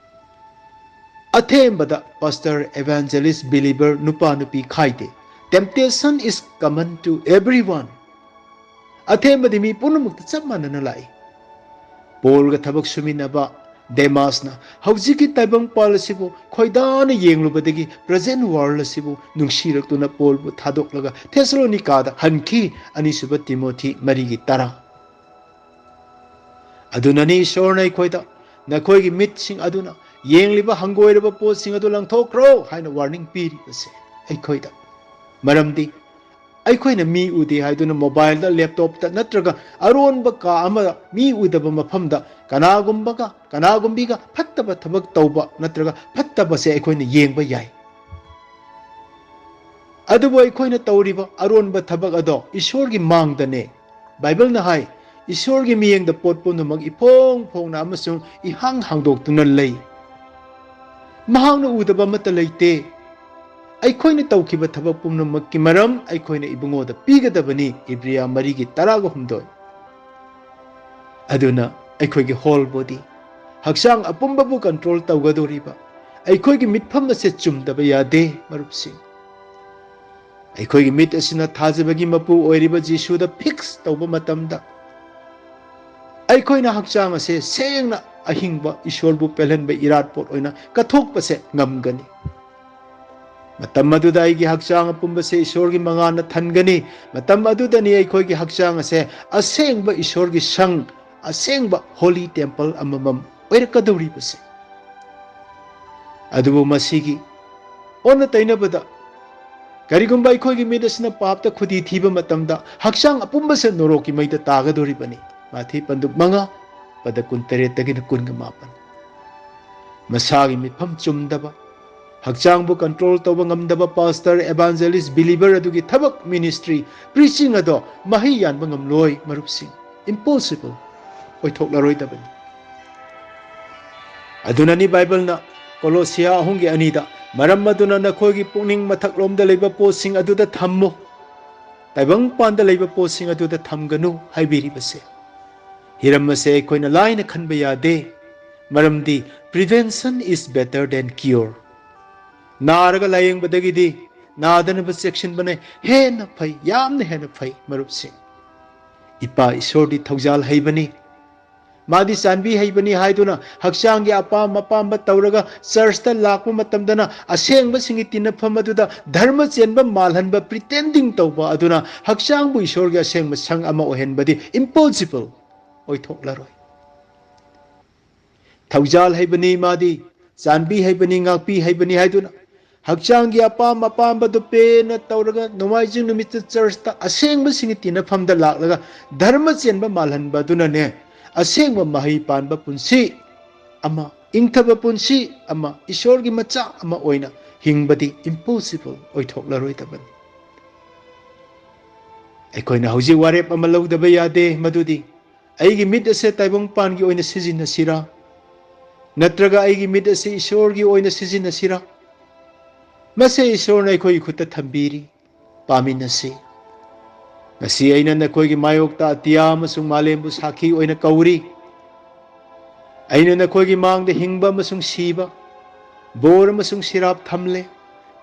ꯑꯊꯦꯝꯕꯗ, ꯄꯥꯁꯇꯔ, evangelist, believer, ꯅꯨꯄꯥ ꯅꯨꯄꯤ ꯈꯥꯏꯗꯦ, "Temptation is common to everyone." ꯑꯊꯦꯝꯕꯗꯤ ꯃꯤ ꯄꯨꯝꯅꯃꯛꯇ ꯆꯞ ꯃꯥꯟꯅꯅ ꯂꯥꯛꯏ꯫ ꯄꯣꯜꯒ ꯊꯕꯛ ꯁꯨꯃꯤꯟꯅꯕ ꯗꯦꯃꯥꯁꯅ ꯍꯧꯖꯤꯛꯀꯤ ꯇꯥꯏꯕꯪꯄꯥꯜ ꯑꯁꯤꯕꯨ ꯈꯣꯏꯗꯥꯅ ꯌꯦꯡꯂꯨꯕꯗꯒꯤ present world ꯑꯁꯤꯕꯨ ꯅꯨꯡꯁꯤꯔꯛꯇꯨꯅ ꯄꯣꯜꯕꯨ ꯊꯥꯗꯣꯛꯂꯒ ꯊꯦꯁꯂꯣꯅꯤꯀꯥꯗ ꯍꯟꯈꯤ꯫ ꯑꯅꯤꯁꯨꯕ ꯇꯤꯃꯣꯊꯤ ꯃꯔꯤꯒꯤ ꯇꯔꯥ꯫ ꯑꯗꯨꯅꯅꯤ ꯏꯁꯣꯔꯅ ꯑꯩꯈꯣꯏꯗ, "ꯅꯈꯣꯏꯒꯤ ꯃꯤꯠꯁꯤꯡ ꯑꯗꯨꯅ ꯌꯦꯡꯂꯤꯕ ꯍꯪꯒꯣꯏꯔꯕ ꯄꯣꯠꯁꯤꯡ ꯑꯗꯨ ꯂꯪꯊꯣꯛꯈ꯭ꯔꯣ" ꯍꯥꯏꯅ warning ꯄꯤꯔꯤꯕꯁꯦ ꯑꯩꯈꯣꯏꯗ꯫ ꯃꯔꯝꯗꯤ ꯑꯩꯈꯣꯏꯅ ꯃꯤ ꯎꯗꯦ ꯍꯥꯏꯗꯨꯅ mobileꯗ, laptopꯇ ꯅꯠꯇ꯭ꯔꯒ ꯑꯔꯣꯟꯕ ꯀꯥ ꯑꯃꯗ ꯃꯤ ꯎꯗꯕ ꯃꯐꯝꯗ ꯀꯅꯥꯒꯨꯝꯕꯒ ꯀꯅꯥꯒꯨꯝꯕꯤꯒ ꯐꯠꯇꯕ ꯊꯕꯛ ꯇꯧꯕ ꯅꯠꯇ꯭ꯔꯒ ꯐꯠꯇꯕꯁꯦ ꯑꯩꯈꯣꯏꯅ ꯌꯦꯡꯕ ꯌꯥꯏ꯫ ꯑꯗꯨꯕꯨ ꯑꯩꯈꯣꯏꯅ ꯇꯧꯔꯤꯕ ꯑꯔꯣꯟꯕ ꯊꯕꯛ ꯑꯗꯣ ꯏꯁꯣꯔꯒꯤ ꯃꯥꯡꯗꯅꯦ꯫ ꯕꯥꯏꯕꯜꯅ ꯍꯥꯏ, "ꯏꯁꯣꯔꯒꯤ ꯃꯤꯠꯌꯦꯡꯗ ꯄꯣꯠ ꯄꯨꯝꯅꯃꯛ ꯏꯐꯣꯡ ꯐꯣꯡꯅ ꯑꯃꯁꯨꯡ ꯏꯍꯥꯡ ꯍꯥꯡꯗꯣꯛꯇꯨꯅ ꯂꯩ꯫ ꯃꯍꯥꯛꯅ ꯎꯗꯕ ꯑꯃꯠꯇ ꯂꯩꯇꯦ"꯫ ꯑꯩꯈꯣꯏꯅ ꯇꯧꯈꯤꯕ ꯊꯕꯛ ꯄꯨꯝꯅꯃꯛꯀꯤ ꯃꯔꯝ ꯑꯩꯈꯣꯏꯅ ꯏꯕꯨꯡꯉꯣꯗ ꯄꯤꯒꯗꯕꯅꯤ꯫ ꯏꯕ꯭ꯔꯤꯌꯥ ꯃꯔꯤꯒꯤ ꯇꯔꯥꯒ ꯍꯨꯝꯗꯣꯏ꯫ ꯑꯗꯨꯅ ꯑꯩꯈꯣꯏꯒꯤ whole body, ꯍꯛꯆꯥꯡ ꯑꯄꯨꯝꯕꯕꯨ control ꯇꯧꯒꯗꯧꯔꯤꯕ ꯑꯩꯈꯣꯏꯒꯤ ꯃꯤꯠꯐꯝ ꯑꯁꯦ ꯆꯨꯝꯗꯕ ꯌꯥꯗꯦ, ꯃꯔꯨꯞꯁꯤꯡ꯫ ꯑꯩꯈꯣꯏꯒꯤ ꯃꯤꯠ ꯑꯁꯤꯅ ꯊꯥꯖꯕꯒꯤ ꯃꯄꯨ ꯑꯣꯏꯔꯤꯕ ꯖꯤꯁꯨꯗ fix ꯇꯧꯕ ꯃꯇꯝꯗ, ꯑꯩꯈꯣꯏꯅ ꯍꯛꯆꯥꯡ ꯑꯁꯦ ꯁꯦꯡꯅ ꯑꯍꯤꯡꯕ ꯏꯁꯣꯔꯕꯨ ꯄꯦꯜꯍꯟꯕ ꯏꯔꯥꯠꯄꯣꯠ ꯑꯣꯏꯅ ꯀꯠꯊꯣꯛꯄꯁꯦ ꯉꯝꯒꯅꯤ꯫ ꯃꯇꯝ ꯑꯗꯨꯗ ꯑꯩꯒꯤ ꯍꯛꯆꯥꯡ ꯑꯄꯨꯝꯕꯁꯦ ꯏꯁꯣꯔꯒꯤ ꯃꯉꯥꯜꯅ ꯊꯟꯒꯅꯤ꯫ ꯃꯇꯝ ꯑꯗꯨꯗꯅꯤ ꯑꯩꯈꯣꯏꯒꯤ ꯍꯛꯆꯥꯡ ꯑꯁꯦ ꯑꯁꯦꯡꯕ ꯏꯁꯣꯔꯒꯤ ꯁꯪ, ꯑꯁꯦꯡꯕ holy temple ꯑꯃꯃꯝ ꯑꯣꯏꯔꯛꯀꯗꯧꯔꯤꯕꯁꯦ꯫ ꯑꯗꯨꯕꯨ ꯃꯁꯤꯒꯤ ꯑꯣꯟꯅ ꯇꯩꯅꯕꯗ, ꯀꯔꯤꯒꯨꯝꯕ ꯑꯩꯈꯣꯏꯒꯤ ꯃꯤꯠ ꯑꯁꯤꯅ ꯄꯥꯞꯇ ꯈꯨꯗꯤ ꯊꯤꯕ ꯃꯇꯝꯗ, ꯍꯛꯆꯥꯡ ꯑꯄꯨꯝꯕꯁꯦ ꯅꯣꯔꯣꯛꯀꯤ ꯃꯩꯗ ꯇꯥꯒꯗꯧꯔꯤꯕꯅꯤ꯫ ꯃꯥꯊꯤ ꯄꯟꯗꯨꯞ ꯃꯉꯥ, ꯄꯗ ꯀꯨꯟꯇꯔꯦꯠꯇꯒꯤꯅ ꯀꯨꯟꯒ ꯃꯥꯄꯟ꯫ ꯃꯁꯥꯒꯤ ꯃꯤꯠꯐꯝ ꯆꯨꯝꯗꯕ, ꯍꯛꯆꯥꯡꯕꯨ control ꯇꯧꯕ ꯉꯝꯗꯕ pastor, evangelist, believer ꯑꯗꯨꯒꯤ ꯊꯕꯛ, ministry, preaching ꯑꯗꯣ ꯃꯍꯩ ꯌꯥꯟꯕ ꯉꯝꯂꯣꯏ, ꯃꯔꯨꯞꯁꯤꯡ꯫ Impossible꯫ ꯑꯣꯏꯊꯣꯛꯂꯔꯣꯏꯗꯕꯅꯤ꯫ ꯑꯗꯨꯅꯅꯤ ꯕꯥꯏꯕꯜꯅ ꯀꯣꯂꯣꯁꯤꯌꯥ ꯑꯍꯨꯝꯒꯤ ꯑꯅꯤꯗ, "ꯃꯔꯝ ꯑꯗꯨꯅ ꯅꯈꯣꯏꯒꯤ ꯄꯨꯛꯅꯤꯡ ꯃꯊꯛꯂꯣꯝꯗ ꯂꯩꯕ ꯄꯣꯠꯁꯤꯡ ꯑꯗꯨꯗ ꯊꯝꯃꯨ, ꯇꯥꯏꯕꯪꯄꯥꯟꯗ ꯂꯩꯕ ꯄꯣꯠꯁꯤꯡ ꯑꯗꯨꯗ ꯊꯝꯒꯅꯨ" ꯍꯥꯏꯕꯤꯔꯤꯕꯁꯦ꯫ ꯍꯤꯔꯝ ꯑꯁꯦ ꯑꯩꯈꯣꯏꯅ ꯂꯥꯏꯅ ꯈꯟꯕ ꯌꯥꯗꯦ, ꯃꯔꯝꯗꯤ "Prevention is better than cure"꯫ ꯅꯥꯔꯒ ꯂꯥꯌꯦꯡꯕꯗꯒꯤꯗꯤ ꯅꯥꯗꯅꯕ ꯆꯦꯛꯁꯤꯟꯕꯅ ꯍꯦꯟꯅ ꯐꯩ, ꯌꯥꯝꯅ ꯍꯦꯟꯅ ꯐꯩ, ꯃꯔꯨꯞꯁꯤꯡ꯫ ꯏꯄꯥ ꯏꯁꯣꯔꯗꯤ ꯊꯧꯖꯥꯜ ꯍꯩꯕꯅꯤ꯫ ꯃꯥꯗꯤ ꯆꯥꯟꯕꯤ ꯍꯩꯕꯅꯤ ꯍꯥꯏꯗꯨꯅ ꯍꯛꯆꯥꯡꯒꯤ ꯑꯄꯥꯝ ꯑꯄꯥꯝꯕ ꯇꯧꯔꯒ ꯆꯔꯆꯇ ꯂꯥꯛꯄ ꯃꯇꯝꯗꯅ ꯑꯁꯦꯡꯕꯁꯤꯡꯒꯤ ꯇꯤꯟꯅꯐꯝ ꯑꯗꯨꯗ ꯙꯔꯃ ꯆꯦꯟꯕ ꯃꯥꯜꯍꯟꯕ, pretending ꯇꯧꯕ ꯑꯗꯨꯅ ꯍꯛꯆꯥꯡꯕꯨ ꯏꯁꯣꯔꯒꯤ ꯑꯁꯦꯡꯕ ꯁꯪ ꯑꯃ ꯑꯣꯏꯍꯟꯕꯗꯤ impossible, ꯑꯣꯏꯊꯣꯛꯂꯔꯣꯏ꯫ ꯊꯧꯖꯥꯜ ꯍꯩꯕꯅꯤ ꯃꯥꯗꯤ, ꯆꯥꯟꯕꯤ ꯍꯩꯕꯅꯤ, ꯉꯥꯛꯄꯤ ꯍꯩꯕꯅꯤ ꯍꯥꯏꯗꯨꯅ ꯍꯛꯆꯥꯡꯒꯤ ꯑꯄꯥꯝ ꯑꯄꯥꯝꯕꯗꯨ ꯄꯦꯟꯅ ꯇꯧꯔꯒ ꯅꯣꯡꯃꯥꯏꯖꯤꯡ ꯅꯨꯃꯤꯠꯇ ꯆꯔꯆꯇ ꯑꯁꯦꯡꯕꯁꯤꯡꯒꯤ ꯇꯤꯟꯅꯐꯝꯗ ꯂꯥꯛꯂꯒ ꯙꯔꯃ ꯆꯦꯟꯕ ꯃꯥꯜꯍꯟꯕ ꯑꯗꯨꯅꯅꯦ, ꯑꯁꯦꯡꯕ ꯃꯍꯩ ꯄꯥꯟꯕ ꯄꯨꯟꯁꯤ ꯑꯃ, ꯏꯪꯊꯕ ꯄꯨꯟꯁꯤ ꯑꯃ, ꯏꯁꯣꯔꯒꯤ ꯃꯆꯥ ꯑꯃ ꯑꯣꯏꯅ ꯍꯤꯡꯕꯗꯤ impossible, ꯑꯣꯏꯊꯣꯛꯂꯔꯣꯏꯗꯕꯅꯤ꯫ ꯑꯩꯈꯣꯏꯅ ꯍꯧꯖꯤꯛ ꯋꯥꯔꯦꯞ ꯑꯃ ꯂꯧꯗꯕ ꯌꯥꯗꯦ, ꯃꯗꯨꯗꯤ ꯑꯩꯒꯤ ꯃꯤꯠ ꯑꯁꯦ ꯇꯥꯏꯕꯪꯄꯥꯟꯒꯤ ꯑꯣꯏꯅ ꯁꯤꯖꯤꯟꯅꯁꯤꯔꯥ, ꯅꯠꯇ꯭ꯔꯒ ꯑꯩꯒꯤ ꯃꯤꯠ ꯑꯁꯤ ꯏꯁꯣꯔꯒꯤ ꯑꯣꯏꯅ ꯁꯤꯖꯤꯟꯅꯁꯤꯔꯥ? ꯃꯁꯦ ꯏꯁꯣꯔꯅ ꯑꯩꯈꯣꯏꯒꯤ ꯈꯨꯠꯇ ꯊꯝꯕꯤꯔꯤ꯫ ꯄꯥꯃꯤꯟꯅꯁꯤ꯫ ꯉꯁꯤ ꯑꯩꯅ ꯅꯈꯣꯏꯒꯤ ꯃꯥꯌꯣꯛꯇ ꯑꯇꯤꯌꯥ ꯑꯃꯁꯨꯡ ꯃꯥꯂꯦꯝꯕꯨ ꯁꯥꯈꯤ ꯑꯣꯏꯅ ꯀꯧꯔꯤ꯫ ꯑꯩꯅ ꯅꯈꯣꯏꯒꯤ ꯃꯥꯡꯗ ꯍꯤꯡꯕ ꯑꯃꯁꯨꯡ ꯁꯤꯕ, ꯕꯣꯔ ꯑꯃꯁꯨꯡ ꯁꯤꯔꯥꯞ ꯊꯝꯂꯦ꯫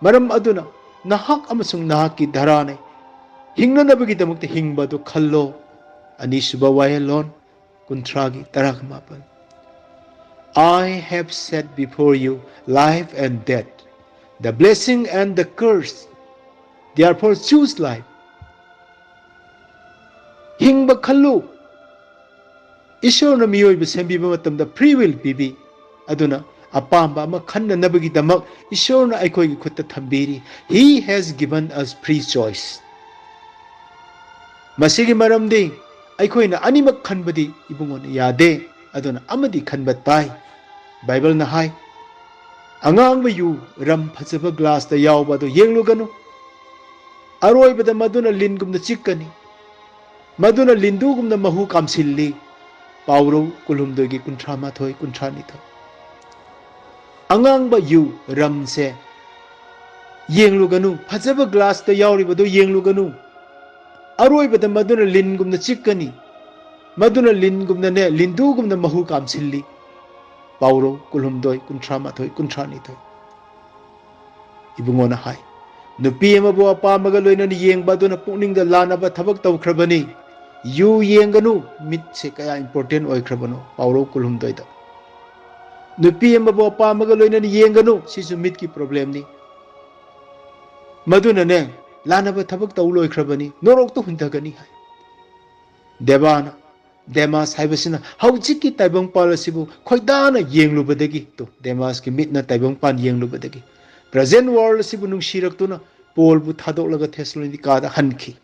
ꯃꯔꯝ ꯑꯗꯨꯅ ꯅꯍꯥꯛ ꯑꯃꯁꯨꯡ ꯅꯍꯥꯛꯀꯤ ꯙꯔꯥꯅ ꯍꯤꯡꯅꯅꯕꯒꯤꯗꯃꯛꯇ ꯍꯤꯡꯕ ꯑꯗꯨ ꯈꯜꯂꯣ꯫ ꯑꯅꯤꯁꯨꯕ ꯋꯥꯌꯦꯜꯂꯣꯟ ꯀꯨꯟꯊ꯭ꯔꯥꯒꯤ ꯇꯔꯥꯒ ꯃꯥꯄꯟ꯫ I have set before you life and death, the blessing and the curse. Therefore choose life. ꯍꯤꯡꯕ ꯈꯜꯂꯨ꯫ ꯏꯁꯣꯔꯅ ꯃꯤꯑꯣꯏꯕ ꯁꯦꯝꯕꯤꯕ ꯃꯇꯝꯗ free will ꯄꯤꯕꯤ꯫ ꯑꯗꯨꯅ ꯑꯄꯥꯝꯕ ꯑꯃ ꯈꯟꯅꯅꯕꯒꯤꯗꯃꯛ ꯏꯁꯣꯔꯅ ꯑꯩꯈꯣꯏꯒꯤ ꯈꯨꯠꯇ ꯊꯝꯕꯤꯔꯤ꯫ He has given us free choice. ꯃꯁꯤꯒꯤ ꯃꯔꯝꯗꯤ ꯑꯩꯈꯣꯏꯅ ꯑꯅꯤꯃꯛ ꯈꯟꯕꯗꯤ ꯏꯕꯨꯡꯉꯣꯅ ꯌꯥꯗꯦ, ꯑꯗꯨꯅ ꯑꯃꯗꯤ ꯈꯟꯕ ꯇꯥꯏ꯫ ꯕꯥꯏꯕꯜꯅ ꯍꯥꯏ, "ꯑꯉꯥꯡꯕ ꯌꯨ, ꯔꯝ ꯐꯖꯕ ꯒ꯭ꯂꯥꯁꯇ ꯌꯥꯎꯕ ꯑꯗꯨ ꯌꯦꯡꯂꯨꯒꯅꯨ꯫ ꯑꯔꯣꯏꯕꯗ ꯃꯗꯨꯅ ꯂꯤꯟꯒꯨꯝꯅ ꯆꯤꯛꯀꯅꯤ, ꯃꯗꯨꯅ ꯂꯤꯟꯗꯨꯒꯨꯝꯅ ꯃꯍꯨ ꯀꯥꯝꯁꯤꯜꯂꯤ"꯫ ꯄꯥꯎꯔꯧ ꯀꯨꯟꯍꯨꯝꯗꯣꯏꯒꯤ ꯀꯨꯟꯊ꯭ꯔꯥ ꯃꯥꯊꯣꯏ, ꯀꯨꯟꯊ꯭ꯔꯥ ꯅꯤꯊꯣꯏ꯫ ꯑꯉꯥꯡꯕ ꯌꯨ, ꯔꯝꯁꯦ ꯌꯦꯡꯂꯨꯒꯅꯨ, ꯐꯖꯕ ꯒ꯭ꯂꯥꯁꯇ ꯌꯥꯎꯔꯤꯕꯗꯨ ꯌꯦꯡꯂꯨꯒꯅꯨ꯫ ꯑꯔꯣꯏꯕꯗ ꯃꯗꯨꯅ ꯂꯤꯟꯒꯨꯝꯅ ꯆꯤꯛꯀꯅꯤ, ꯃꯗꯨꯅ ꯂꯤꯟꯒꯨꯝꯅꯅꯦ, ꯂꯤꯟꯗꯨꯒꯨꯝꯅ ꯃꯍꯨ ꯀꯥꯝꯁꯤꯜꯂꯤ꯫ ꯄꯥꯎꯔꯧ ꯀꯨꯟꯍꯨꯝꯗꯣꯏ, ꯀꯨꯟꯊ꯭ꯔꯥ ꯃꯥꯊꯣꯏ, ꯀꯨꯟꯊ꯭ꯔꯥ ꯅꯤꯊꯣꯏ꯫ ꯏꯕꯨꯡꯉꯣꯅ ꯍꯥꯏ, "ꯅꯨꯄꯤ ꯑꯃꯕꯨ ꯑꯄꯥꯝꯕꯒ ꯂꯣꯏꯅꯅ ꯌꯦꯡꯕ ꯑꯗꯨꯅ ꯄꯨꯛꯅꯤꯡꯗ ꯂꯥꯟꯅꯕ ꯊꯕꯛ ꯇꯧꯈ꯭ꯔꯕꯅꯤ꯫ ꯌꯨ ꯌꯦꯡꯒꯅꯨ, ꯃꯤꯠꯁꯦ ꯀꯌꯥ important ꯑꯣꯏꯈ꯭ꯔꯕꯅꯣ, ꯄꯥꯎꯔꯧ ꯀꯨꯟꯍꯨꯝꯗꯣꯏꯗ꯫ ꯅꯨꯄꯤ ꯑꯃꯕꯨ ꯑꯄꯥꯝꯕꯒ ꯂꯣꯏꯅꯅ ꯌꯦꯡꯒꯅꯨ, ꯁꯤꯁꯨ ꯃꯤꯠꯀꯤ problemꯅꯤ꯫ ꯃꯗꯨꯅꯅꯦ, ꯂꯥꯟꯅꯕ ꯊꯕꯛ ꯇꯧ ꯂꯣꯏꯈ꯭ꯔꯕꯅꯤ, ꯅꯣꯔꯣꯛꯇ ꯍꯨꯟꯊꯒꯅꯤ ꯍꯥꯏ꯫ ꯗꯦꯃꯥꯅ, ꯗꯦꯃꯥꯁ ꯍꯥꯏꯕꯁꯤꯅ ꯍꯧꯖꯤꯛꯀꯤ ꯇꯥꯏꯕꯪꯄꯥꯜ ꯑꯁꯤꯕꯨ ꯈꯣꯏꯗꯥꯅ ꯌꯦꯡꯂꯨꯕꯗꯒꯤ, ꯇꯨ, ꯗꯦꯃꯥꯁꯀꯤ ꯃꯤꯠꯅ ꯇꯥꯏꯕꯪꯄꯥꯟ ꯌꯦꯡꯂꯨꯕꯗꯒꯤ, present world ꯑꯁꯤꯕꯨ ꯅꯨꯡꯁꯤꯔꯛꯇꯨꯅ ꯄꯣꯜꯕꯨ ꯊꯥꯗꯣꯛꯂꯒ ꯊꯦꯁꯂꯣꯅꯤꯀꯥꯗ ꯍꯟꯈꯤ꯫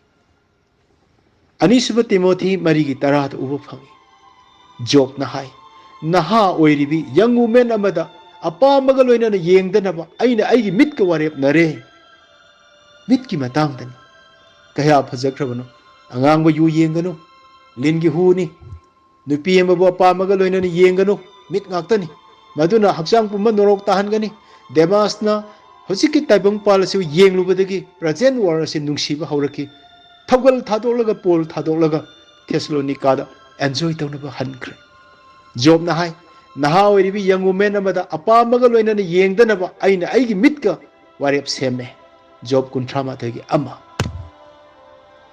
ꯑꯅꯤꯁꯨꯕ ꯇꯤꯃꯣꯊꯤ ꯃꯔꯤꯒꯤ ꯇꯔꯥꯗ ꯎꯕ ꯐꯪꯏ꯫ ꯖꯣꯕꯅ ꯍꯥꯏ, "ꯅꯍꯥ ꯑꯣꯏꯔꯤꯕꯤ young woman ꯑꯃꯗ ꯑꯄꯥꯝꯕꯒ ꯂꯣꯏꯅꯅ ꯌꯦꯡꯗꯅꯕ ꯑꯩꯅ ꯑꯩꯒꯤ ꯃꯤꯠꯀ ꯋꯥꯔꯦꯞꯅꯔꯦ꯫" ꯃꯤꯠꯀꯤ ꯃꯇꯥꯡꯗꯅꯤ꯫ ꯀꯌꯥ ꯐꯖꯈ꯭ꯔꯕꯅꯣ꯫ ꯑꯉꯥꯡꯕ ꯌꯨ ꯌꯦꯡꯒꯅꯨ, ꯂꯤꯟꯒꯤ ꯍꯨꯅꯤ꯫ ꯅꯨꯄꯤ ꯑꯃꯕꯨ ꯑꯄꯥꯝꯕꯒ ꯂꯣꯏꯅꯅ ꯌꯦꯡꯒꯅꯨ, ꯃꯤꯠ ꯉꯥꯛꯇꯅꯤ꯫ ꯃꯗꯨꯅ ꯍꯛꯆꯥꯡ ꯄꯨꯝꯕ ꯅꯣꯔꯣꯛ ꯇꯥꯍꯟꯒꯅꯤ꯫ ꯗꯦꯃꯥꯁꯅ ꯍꯧꯖꯤꯛꯀꯤ ꯇꯥꯏꯕꯪꯄꯥꯜ ꯑꯁꯤ ꯌꯦꯡꯂꯨꯕꯗꯒꯤ present world ꯑꯁꯤ ꯅꯨꯡꯁꯤꯕ ꯍꯧꯔꯛꯈꯤ꯫ ꯊꯧꯒꯜ ꯊꯥꯗꯣꯛꯂꯒ, ꯄꯣꯜ ꯊꯥꯗꯣꯛꯂꯒ ꯊꯦꯁꯂꯣꯅꯤꯀꯥꯗ enjoy ꯇꯧꯅꯕ ꯍꯟꯈ꯭ꯔꯦ꯫ ꯖꯣꯕꯅ ꯍꯥꯏ, "ꯅꯍꯥ ꯑꯣꯏꯔꯤꯕꯤ young woman ꯑꯃꯗ ꯑꯄꯥꯝꯕꯒ ꯂꯣꯏꯅꯅ ꯌꯦꯡꯗꯅꯕ ꯑꯩꯅ ꯑꯩꯒꯤ ꯃꯤꯠꯀ ꯋꯥꯔꯦꯞ ꯁꯦꯝꯃꯦ꯫" ꯖꯣꯕ ꯀꯨꯟꯊ꯭ꯔꯥ ꯃꯥꯊꯣꯏꯒꯤ ꯑꯃ꯫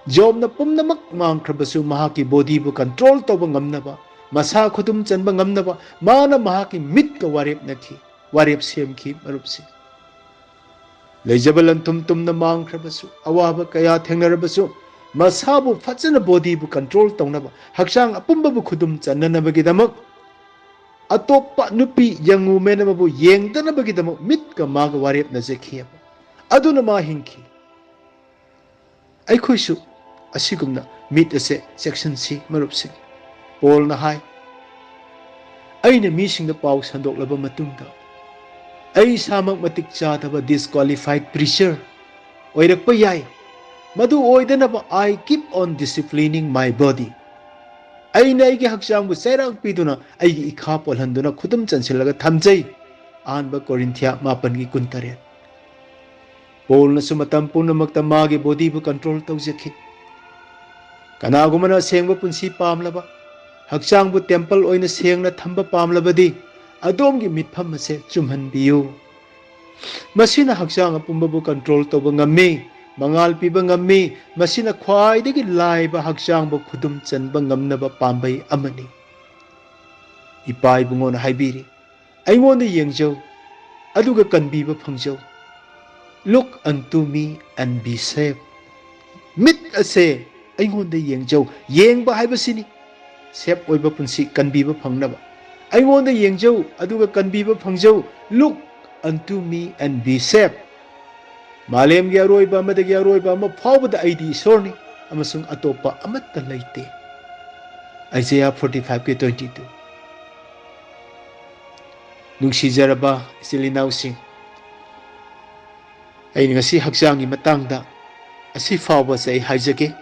ꯖꯣꯕꯅ ꯄꯨꯝꯅꯃꯛ ꯃꯥꯡꯈ꯭ꯔꯕꯁꯨ ꯃꯍꯥꯛꯀꯤ bodyꯕꯨ control ꯇꯧꯕ ꯉꯝꯅꯕ, ꯃꯁꯥ ꯈꯨꯗꯨꯝ ꯆꯟꯕ ꯉꯝꯅꯕ ꯃꯥꯅ ꯃꯍꯥꯛꯀꯤ ꯃꯤꯠꯀ ꯋꯥꯔꯦꯞꯅꯈꯤ, ꯋꯥꯔꯦꯞ ꯁꯦꯝꯈꯤ꯫ ꯃꯔꯨꯞꯁꯤꯡ, ꯂꯩꯖꯕ ꯂꯟꯊꯨꯝ ꯇꯨꯝꯅ ꯃꯥꯡꯈ꯭ꯔꯕꯁꯨ, ꯑꯋꯥꯕ ꯀꯌꯥ ꯊꯦꯡꯅꯔꯕꯁꯨ, ꯃꯁꯥꯕꯨ ꯐꯖꯅ, bodyꯕꯨ control ꯇꯧꯅꯕ, ꯍꯛꯆꯥꯡ ꯑꯄꯨꯝꯕꯕꯨ ꯈꯨꯗꯨꯝ ꯆꯟꯅꯅꯕꯒꯤꯗꯃꯛ ꯑꯇꯣꯞꯄ ꯅꯨꯄꯤ young woman ꯑꯃꯕꯨ ꯌꯦꯡꯗꯅꯕꯒꯤꯗꯃꯛ ꯃꯤꯠꯀ ꯃꯥꯒ ꯋꯥꯔꯦꯞꯅꯖꯈꯤꯑꯕ꯫ ꯑꯗꯨꯅ ꯃꯥ ꯍꯤꯡꯈꯤ꯫ ꯑꯩꯈꯣꯏꯁꯨ ꯑꯁꯤꯒꯨꯝꯅ ꯃꯤꯠ ꯑꯁꯦ ꯆꯦꯛꯁꯤꯟꯁꯤ꯫ ꯃꯔꯨꯞꯁꯤꯡ, ꯄꯣꯜꯅ ꯍꯥꯏ, "ꯑꯩꯅ ꯃꯤꯁꯤꯡꯗ ꯄꯥꯎ ꯁꯟꯗꯣꯛꯂꯕ ꯃꯇꯨꯡꯗ ꯑꯩ ꯏꯁꯥꯃꯛ ꯃꯇꯤꯛ ꯆꯥꯗꯕ disqualified preacher ꯑꯣꯏꯔꯛꯄ ꯌꯥꯏ꯫ ꯃꯗꯨ ꯑꯣꯏꯗꯅꯕ I keep on disciplining my body꯫ ꯑꯩꯅ ꯑꯩꯒꯤ ꯍꯛꯆꯥꯡꯕꯨ ꯆꯩꯔꯥꯛ ꯄꯤꯗꯨꯅ, ꯑꯩꯒꯤ ꯏꯈꯥ ꯄꯣꯜꯍꯟꯗꯨꯅ ꯈꯨꯗꯨꯝ ꯆꯟꯁꯤꯜꯂꯒ ꯊꯝꯖꯩ꯫" ꯑꯍꯥꯟꯕ ꯀꯣꯔꯤꯟꯊꯤꯌꯥ ꯃꯥꯄꯟꯒꯤ ꯀꯨꯟꯇꯔꯦꯠ꯫ ꯄꯣꯜꯅꯁꯨ ꯃꯇꯝ ꯄꯨꯝꯅꯃꯛꯇ ꯃꯥꯒꯤ bodyꯕꯨ control ꯇꯧꯖꯈꯤ꯫ ꯀꯅꯥꯒꯨꯝꯕꯅ ꯑꯁꯦꯡꯕ ꯄꯨꯟꯁꯤ ꯄꯥꯝꯂꯕ, ꯍꯛꯆꯥꯡꯕꯨ temple ꯑꯣꯏꯅ ꯁꯦꯡꯅ ꯊꯝꯕ ꯄꯥꯝꯂꯕꯗꯤ, ꯑꯗꯣꯝꯒꯤ ꯃꯤꯠꯐꯝ ꯑꯁꯦ ꯆꯨꯝꯍꯟꯕꯤꯌꯨ꯫ ꯃꯁꯤꯅ ꯍꯛꯆꯥꯡ ꯑꯄꯨꯝꯕꯕꯨ control ꯇꯧꯕ ꯉꯝꯃꯤ꯫ ꯃꯉꯥꯜ ꯄꯤꯕ ꯉꯝꯃꯤ꯫ ꯃꯁꯤꯅ ꯈ꯭ꯋꯥꯏꯗꯒꯤ ꯂꯥꯏꯕ ꯍꯛꯆꯥꯡꯕꯨ ꯈꯨꯗꯨꯝ ꯆꯟꯕ ꯉꯝꯅꯕ ꯄꯥꯝꯕꯩ ꯑꯃꯅꯤ꯫ ꯏꯄꯥ ꯏꯕꯨꯡꯉꯣꯅ ꯍꯥꯏꯕꯤꯔꯤ, "ꯑꯩꯉꯣꯟꯗ ꯌꯦꯡꯖꯧ, ꯑꯗꯨꯒ ꯀꯟꯕꯤꯕ ꯐꯪꯖꯧ꯫ Look unto me and be saved." ꯃꯤꯠ ꯑꯁꯦ ꯑꯩꯉꯣꯟꯗ ꯌꯦꯡꯖꯧ꯫ ꯌꯦꯡꯕ ꯍꯥꯏꯕꯁꯤꯅꯤ ꯁꯦꯞ ꯑꯣꯏꯕ ꯄꯨꯟꯁꯤ, ꯀꯟꯕꯤꯕ ꯐꯪꯅꯕ꯫ "ꯑꯩꯉꯣꯟꯗ ꯌꯦꯡꯖꯧ, ꯑꯗꯨꯒ ꯀꯟꯕꯤꯕ ꯐꯪꯖꯧ꯫ Look unto me and be saved." ꯃꯥꯂꯦꯝꯒꯤ ꯑꯔꯣꯏꯕ ꯑꯃꯗꯒꯤ ꯑꯔꯣꯏꯕ ꯑꯃ ꯐꯥꯎꯕꯗ ꯑꯩꯗꯤ ꯏꯁꯣꯔꯅꯤ, ꯑꯃꯁꯨꯡ ꯑꯇꯣꯞꯄ ꯑꯃꯠꯇ ꯂꯩꯇꯦ꯫ Isaiah forty five ꯀꯤ twenty two꯫ ꯅꯨꯡꯁꯤꯖꯔꯕ ꯏꯆꯤꯜ ꯏꯅꯥꯎꯁꯤꯡ, ꯑꯩꯅ ꯉꯁꯤ ꯍꯛꯆꯥꯡꯒꯤ ꯃꯇꯥꯡꯗ ꯑꯁꯤ ꯐꯥꯎꯕꯁꯦ ꯑꯩ ꯍꯥꯏꯖꯒꯦ꯫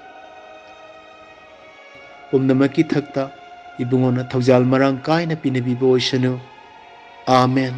ꯄꯨꯝꯅꯃꯛꯀꯤ ꯊꯛꯇ ꯏꯕꯨꯡꯉꯣꯅ ꯊꯧꯖꯥꯜ ꯃꯔꯥꯡ ꯀꯥꯏꯅ ꯄꯤꯅꯕꯤꯕ ꯑꯣꯏꯁꯅꯨ꯫ ꯑꯥꯃꯦꯟ꯫